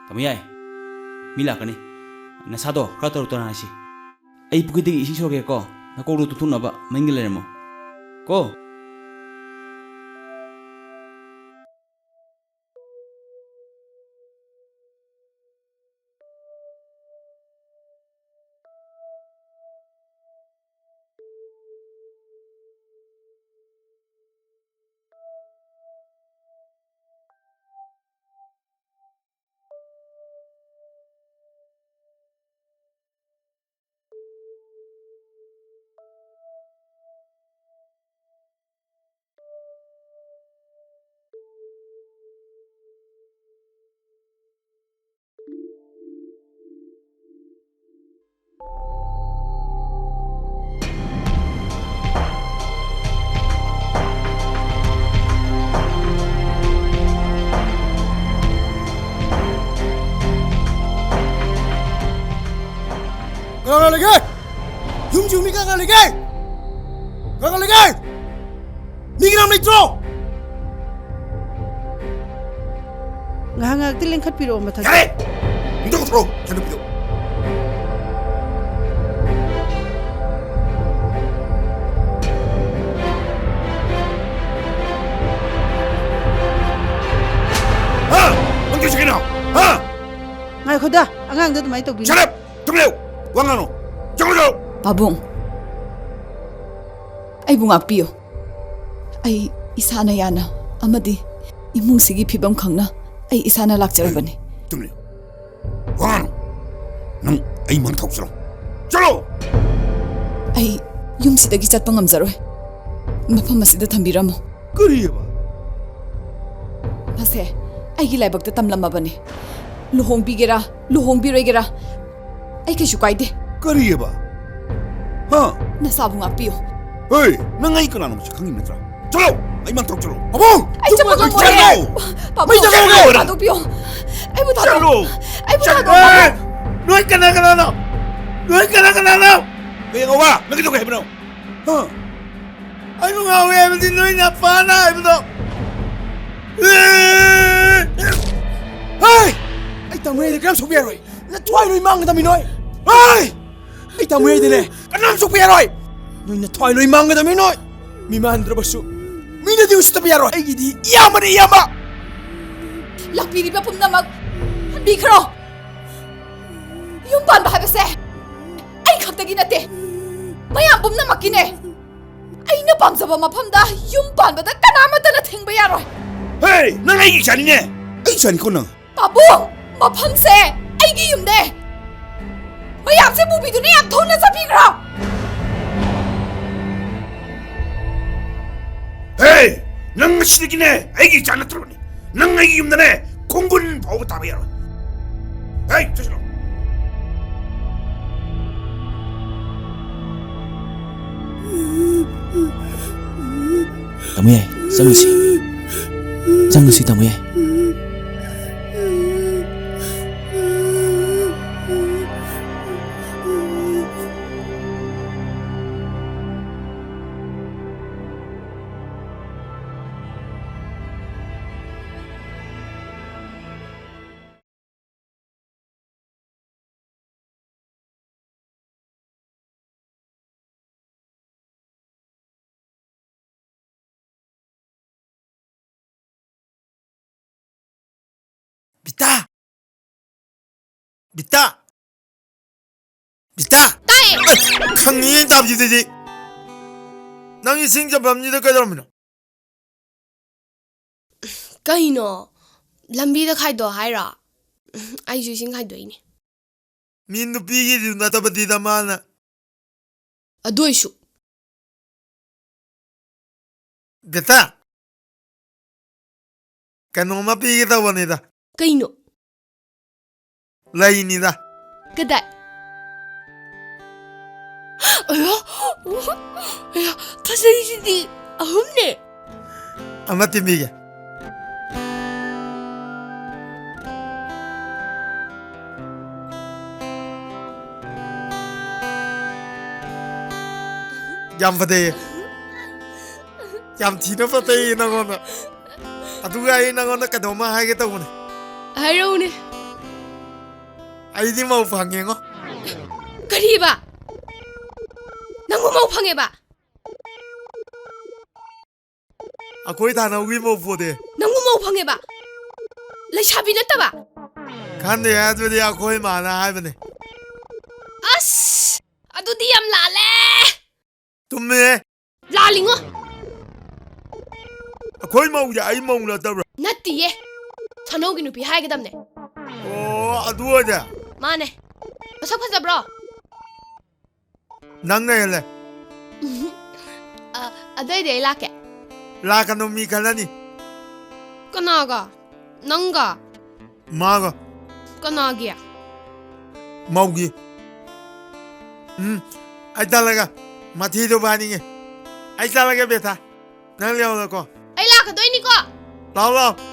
ꯇꯥꯃꯣ ꯌꯥꯏ, ꯃꯤ ꯂꯥꯛꯀꯅꯤ꯫ ꯅꯁꯥꯗꯣ ꯈꯔ ꯇꯔꯨ ꯇꯔꯥꯟ ꯍꯥꯏꯁꯤ꯫ ꯑꯩ ꯄꯨꯈ꯭ꯔꯤꯗꯒꯤ ꯏꯁꯤꯡ ꯁꯣꯔꯛꯀꯦꯀꯣ, ꯅꯀꯣꯛꯇꯣ ꯇꯨꯝꯊꯣꯛꯅꯕ ꯃꯅꯤꯡꯗ ꯂꯩꯔꯝꯃꯣ ꯀꯣ꯫ ꯀꯅꯥ ꯀꯅꯥ ꯂꯩꯒꯦ? ꯌꯨꯝꯁꯤꯕꯨ ꯃꯤ ꯀꯅꯥ ꯀꯅꯥ ꯂꯩꯒꯦ? ꯀꯅꯥ ꯀꯅꯥ ꯂꯩꯒꯦ? ꯃꯤ ꯀꯅꯥꯝ ꯂꯩꯇ꯭ꯔꯣ? ꯉꯥꯏꯍꯥꯛ ꯉꯥꯏꯍꯥꯛꯇꯤ ꯂꯦꯡꯈꯠꯄꯤꯔꯛꯑꯣ ꯃꯊꯛꯇ꯫ ꯌꯥꯔꯦ! ꯍꯨꯟꯗꯣꯛꯈ꯭ꯔꯣ, ꯁꯦꯟꯗꯣꯛꯄꯤꯔꯣ꯫ ꯍꯥ? ꯅꯪ ꯀꯩ ꯁꯤꯒꯤꯅꯣ? ꯍꯥ? ꯉꯥꯏꯈꯣꯗ, ꯑꯉꯥꯡꯗ ꯑꯗꯨꯃꯥꯏꯅ ꯇꯧꯕꯤꯅꯨ꯫ Shut up! ꯇꯨꯃꯤꯟ ꯂꯩꯌꯨ! ꯋꯥ ꯉꯥꯡꯅꯨ! ꯆꯪꯉꯣ, ꯆꯪꯉꯣ! ꯄꯥꯕꯨꯡ, ꯑꯩꯕꯨ ꯉꯥꯛꯄꯤꯌꯨ꯫ ꯑꯩ ꯏꯁꯥꯅ ꯌꯥꯅ ꯑꯃꯗꯤ ꯏꯃꯨꯡꯁꯤꯒꯤ ꯐꯤꯕꯝ ꯈꯪꯅ ꯑꯩ ꯏꯁꯥꯅ ꯂꯥꯛꯆꯔꯕꯅꯤ꯫ ꯇꯨꯃꯤꯟ ꯂꯩꯌꯨ꯫ ꯋꯥꯉꯥꯡ! ꯅꯪ ꯑꯩ ꯃꯥꯡ ꯊꯣꯛꯆꯔꯣ꯫ ꯆꯠꯂꯣ! ꯑꯩ ꯌꯨꯝꯁꯤꯗꯒꯤ ꯆꯠꯄ ꯉꯝꯖꯔꯣꯏ꯫ ꯃꯐꯝ ꯑꯁꯤꯗ ꯊꯝꯕꯤꯔꯝꯃꯨ꯫ ꯀꯔꯤꯑꯕ? ꯃꯁꯦ ꯑꯩꯒꯤ ꯂꯥꯏꯕꯛꯇ ꯇꯝꯂꯝꯃꯕꯅꯤ꯫ ꯂꯨꯍꯣꯡꯕꯤꯒꯦꯔꯥ, ꯂꯨꯍꯣꯡꯕꯤꯔꯣꯏꯒꯦꯔꯥ, ꯑꯩ ꯀꯩꯁꯨ ꯀꯥꯏꯗꯦ꯫ ꯀꯔꯤꯑꯕ? ꯍꯥ? ꯅꯁꯥꯕꯨ ꯉꯥꯛꯄꯤꯌꯨ꯫ ꯍꯦ, ꯅꯪ ꯑꯩ ꯀꯅꯥꯅꯣ ꯃꯁꯛ ꯈꯪꯉꯤ ꯅꯠꯇ꯭ꯔꯥ? ꯆꯠꯂꯣ! ꯑꯩ ꯃꯥꯡ ꯊꯣꯛꯆꯔꯣ꯫ ꯄꯥꯕꯨꯡ! ꯑꯩ ꯆꯠꯄ ꯉꯝꯃꯣꯏꯌꯦ꯫ ꯆꯠꯂꯣ! ꯄꯥꯕꯨꯡ, ꯃꯩ ꯆꯠꯂꯣ! ꯑꯩꯕꯨ ꯊꯥꯗꯣꯛꯄꯤꯌꯣ꯫ ꯑꯩꯕꯨ ꯊꯥꯗꯣꯛ-, ꯆꯠꯂꯣ! ꯑꯩꯕꯨ ꯆꯠꯂꯣ! ꯊꯥꯗꯣꯛꯑꯣ꯫ ꯅꯣꯏ ꯀꯅꯥ ꯀꯅꯥꯅꯣ? ꯅꯣꯏ ꯀꯅꯥ ꯀꯅꯥꯅꯣ? ꯀꯩ ꯉꯧꯕ? ꯅꯪ ꯀꯩꯗꯧꯒꯦ ꯍꯥꯏꯕꯅꯣ? ꯍꯥ? ꯑꯩꯕꯨ ꯉꯥꯎꯋꯦ ꯍꯥꯏꯕꯗꯤ ꯅꯣꯏ ꯅꯄꯥꯅ ꯍꯥꯏꯕꯗꯣ꯫ ꯍꯦ! ꯑꯩ ꯇꯥꯃꯣ ꯌꯥꯏꯗ ꯀꯔꯝ ꯁꯣꯛꯄ ꯌꯥꯔꯣꯏ? ꯅꯊ꯭ꯋꯥꯏ ꯂꯣꯏ ꯃꯥꯡꯒꯗꯕꯅꯤ ꯅꯣꯏ꯫ ꯍꯦ! ꯑꯩ ꯇꯥꯃꯣ ꯌꯥꯏꯗꯅꯦ ꯀꯅꯥꯝ ꯁꯣꯛꯄ ꯌꯥꯔꯣꯏ꯫ ꯅꯣꯏ ꯅꯊ꯭ꯋꯥꯏ ꯂꯣꯏ ꯃꯥꯡꯒꯗꯕꯅꯤ ꯅꯣꯏ꯫ ꯃꯤ ꯃꯥꯟꯗ꯭ꯔꯕꯁꯨ ꯃꯤꯅꯗꯤ ꯎꯁꯤꯠꯇꯕ ꯌꯥꯔꯣꯏ꯫ ꯑꯩꯒꯤꯗꯤ ꯏꯌꯥꯝꯕꯅꯤ ꯏꯌꯥꯝꯕ꯫ ꯂꯥꯛꯄꯤꯔꯤꯕ ꯄꯨꯝꯅꯃꯛ ꯍꯟꯕꯤꯈ꯭ꯔꯣ꯫ ꯌꯨꯝ ꯄꯥꯟꯕ ꯍꯥꯏꯕꯁꯦ ꯑꯩ ꯈꯛꯇꯒꯤ ꯅꯠꯇꯦ, ꯃꯌꯥꯝ ꯄꯨꯝꯅꯃꯛꯀꯤꯅꯦ꯫ ꯑꯩꯅ ꯄꯥꯝꯖꯕ ꯃꯐꯝꯗ ꯌꯨꯝ ꯄꯥꯟꯕꯗ ꯀꯅꯥꯃꯠꯇꯅ ꯊꯤꯡꯕ ꯌꯥꯔꯣꯏ꯫ ꯍꯦ, ꯅꯪ ꯑꯩꯒꯤ ꯏꯆꯥꯅꯤꯅꯦ꯫ ꯑꯩ ꯏꯆꯥꯅꯤꯀꯣ ꯅꯪ꯫ ꯄꯥꯕꯨꯡ, ꯃꯐꯝꯁꯦ ꯑꯩꯒꯤ ꯌꯨꯝꯅꯦ꯫ ꯃꯌꯥꯝꯁꯦ ꯄꯨꯕꯤꯗꯨꯅ ꯌꯥꯝ ꯊꯨꯅ ꯆꯠꯄꯤꯈ꯭ꯔꯣ꯫ ꯍꯦ, ꯅꯪ ꯉꯁꯤꯗꯒꯤꯅꯦ ꯑꯩꯒꯤ ꯏꯆꯥ ꯅꯠꯇ꯭ꯔꯕꯅꯤ꯫ ꯅꯪ ꯑꯩꯒꯤ ꯌꯨꯝꯗꯅꯦ ꯈꯣꯡꯒꯨꯟ ꯐꯥꯎꯕ ꯇꯥꯕ ꯌꯥꯔꯣꯏ꯫ ꯍꯦ, ꯆꯠꯁꯤꯜꯂꯣ꯫ ꯇꯥꯃꯣ ꯌꯥꯏ, ꯆꯪꯉꯁꯤ꯫ ꯆꯪꯉꯁꯤ, ꯇꯥꯃꯣ ꯌꯥꯏ꯫ ꯕꯤꯇꯥ! ꯕꯤꯇꯥ! ꯕꯤꯇꯥ! ꯇꯥ ꯈꯪꯉꯤ ꯇꯥꯕꯤꯗꯨꯗꯤ꯫ ꯅꯪ ꯏꯁꯤꯡ ꯆꯟꯐꯝꯁꯤꯗ ꯀꯩꯗꯧꯔꯝꯃꯤꯅꯣ? ꯀꯩꯅꯣ? ꯂꯝꯕꯤꯗ ꯈꯥꯏꯗꯣꯛ ꯍꯥꯏꯔꯣ? ꯑꯩꯁꯨ ꯏꯁꯤꯡ ꯈꯥꯏꯗꯣꯛꯏꯅꯦ꯫ ꯃꯤ ꯅꯨꯄꯤꯒꯤꯗꯨ ꯅꯠꯇꯕꯗꯤꯗ ꯃꯥꯅ꯫ ꯑꯗꯨ ꯑꯣꯏꯁꯨ꯫ ꯕꯦꯇꯥ, ꯀꯩꯅꯣꯝꯃ ꯄꯤꯒꯦ ꯇꯧꯕꯅꯤꯗ꯫ ꯀꯩꯅꯣ? ꯂꯩꯅꯤꯗ꯫ ꯀꯗꯥꯏ? ꯑꯌꯥ! ꯑꯌꯥ! ꯐꯖꯩꯁꯤꯗꯤ ꯑꯍꯨꯝꯅꯦ꯫ ꯑꯃ ꯇꯤꯟꯕꯤꯒꯦ꯫ ꯌꯥꯝ ꯐꯖꯩꯌꯦ꯫ ꯌꯥꯝ ꯊꯤꯅ ꯐꯖꯩꯌꯦ ꯅꯉꯣꯟꯗ꯫ ꯑꯗꯨꯒ ꯑꯩ ꯅꯉꯣꯟꯗ ꯀꯩꯅꯣꯝꯃ ꯍꯥꯏꯒꯦ ꯇꯧꯕꯅꯦ꯫ ꯍꯥꯏꯔꯛꯎꯅꯦ꯫ ꯑꯩꯗꯤ ꯃꯧ ꯐꯪꯉꯦꯉꯣ꯫ ꯀꯔꯤꯕ? ꯅꯪꯕꯨ ꯃꯧ ꯐꯪꯉꯦꯕ? ꯑꯩꯈꯣꯏ ꯊꯥꯅꯧꯒꯤ ꯃꯧ ꯄꯣꯗꯦ꯫ ꯅꯪꯕꯨ ꯃꯧ ꯐꯪꯉꯦꯕ? ꯂꯩꯁꯥꯕꯤ ꯅꯠꯇꯕ? ꯈꯟꯗꯦ, ꯑꯗꯨꯗꯤ ꯑꯩꯈꯣꯏ ꯃꯥꯅ ꯍꯥꯏꯕꯅꯦ꯫ ꯑꯁ! ꯑꯗꯨꯗꯤ ꯌꯥꯝ ꯂꯥꯜꯂꯦ꯫ ꯆꯨꯝꯃꯦ꯫ ꯂꯥꯜꯂꯤꯉꯣ꯫ ꯑꯩꯈꯣꯏ ꯃꯧꯁꯦ ꯑꯩ ꯃꯧ ꯅꯠꯇꯕ꯭ꯔꯥ? ꯅꯠꯇꯤꯌꯦ꯫ ꯁꯥꯅꯧꯒꯤ ꯅꯨꯄꯤ ꯍꯥꯏꯒꯗꯕꯅꯦ꯫ ꯑꯣ, ꯑꯗꯨ ꯑꯣꯏꯔꯦ꯫ ꯃꯥꯅꯦ꯫ ꯃꯁꯛ ꯐꯖꯕ꯭ꯔꯣ? ꯅꯪꯅ ꯍꯦꯜꯂꯦ꯫ ꯑ, ꯑꯗꯨꯑꯣꯏꯗꯤ ꯑꯩ ꯂꯥꯛꯀꯦ꯫ ꯂꯥꯛꯀꯅꯨ, ꯃꯤ ꯈꯠꯅꯅꯤ꯫ ꯀꯅꯥꯒ? ꯅꯪꯒ? ꯃꯥꯒ꯫ ꯀꯅꯥꯒꯤ? ꯃꯧꯒꯤ꯫ ꯎꯝ, ꯑꯩ ꯆꯠꯂꯒ ꯃꯊꯤꯗꯣ ꯐꯥꯏꯅꯤꯡꯉꯦ꯫ ꯑꯩ ꯆꯠꯂꯒꯦ, ꯕꯦꯊꯥ꯫ ꯅꯪ ꯂꯩꯍꯧꯔꯣꯀꯣ꯫ ꯑꯩ ꯂꯥꯛꯀꯗꯣꯏꯅꯤꯀꯣ꯫ ꯂꯥꯛꯑꯣ, ꯂꯥꯛꯑꯣ꯫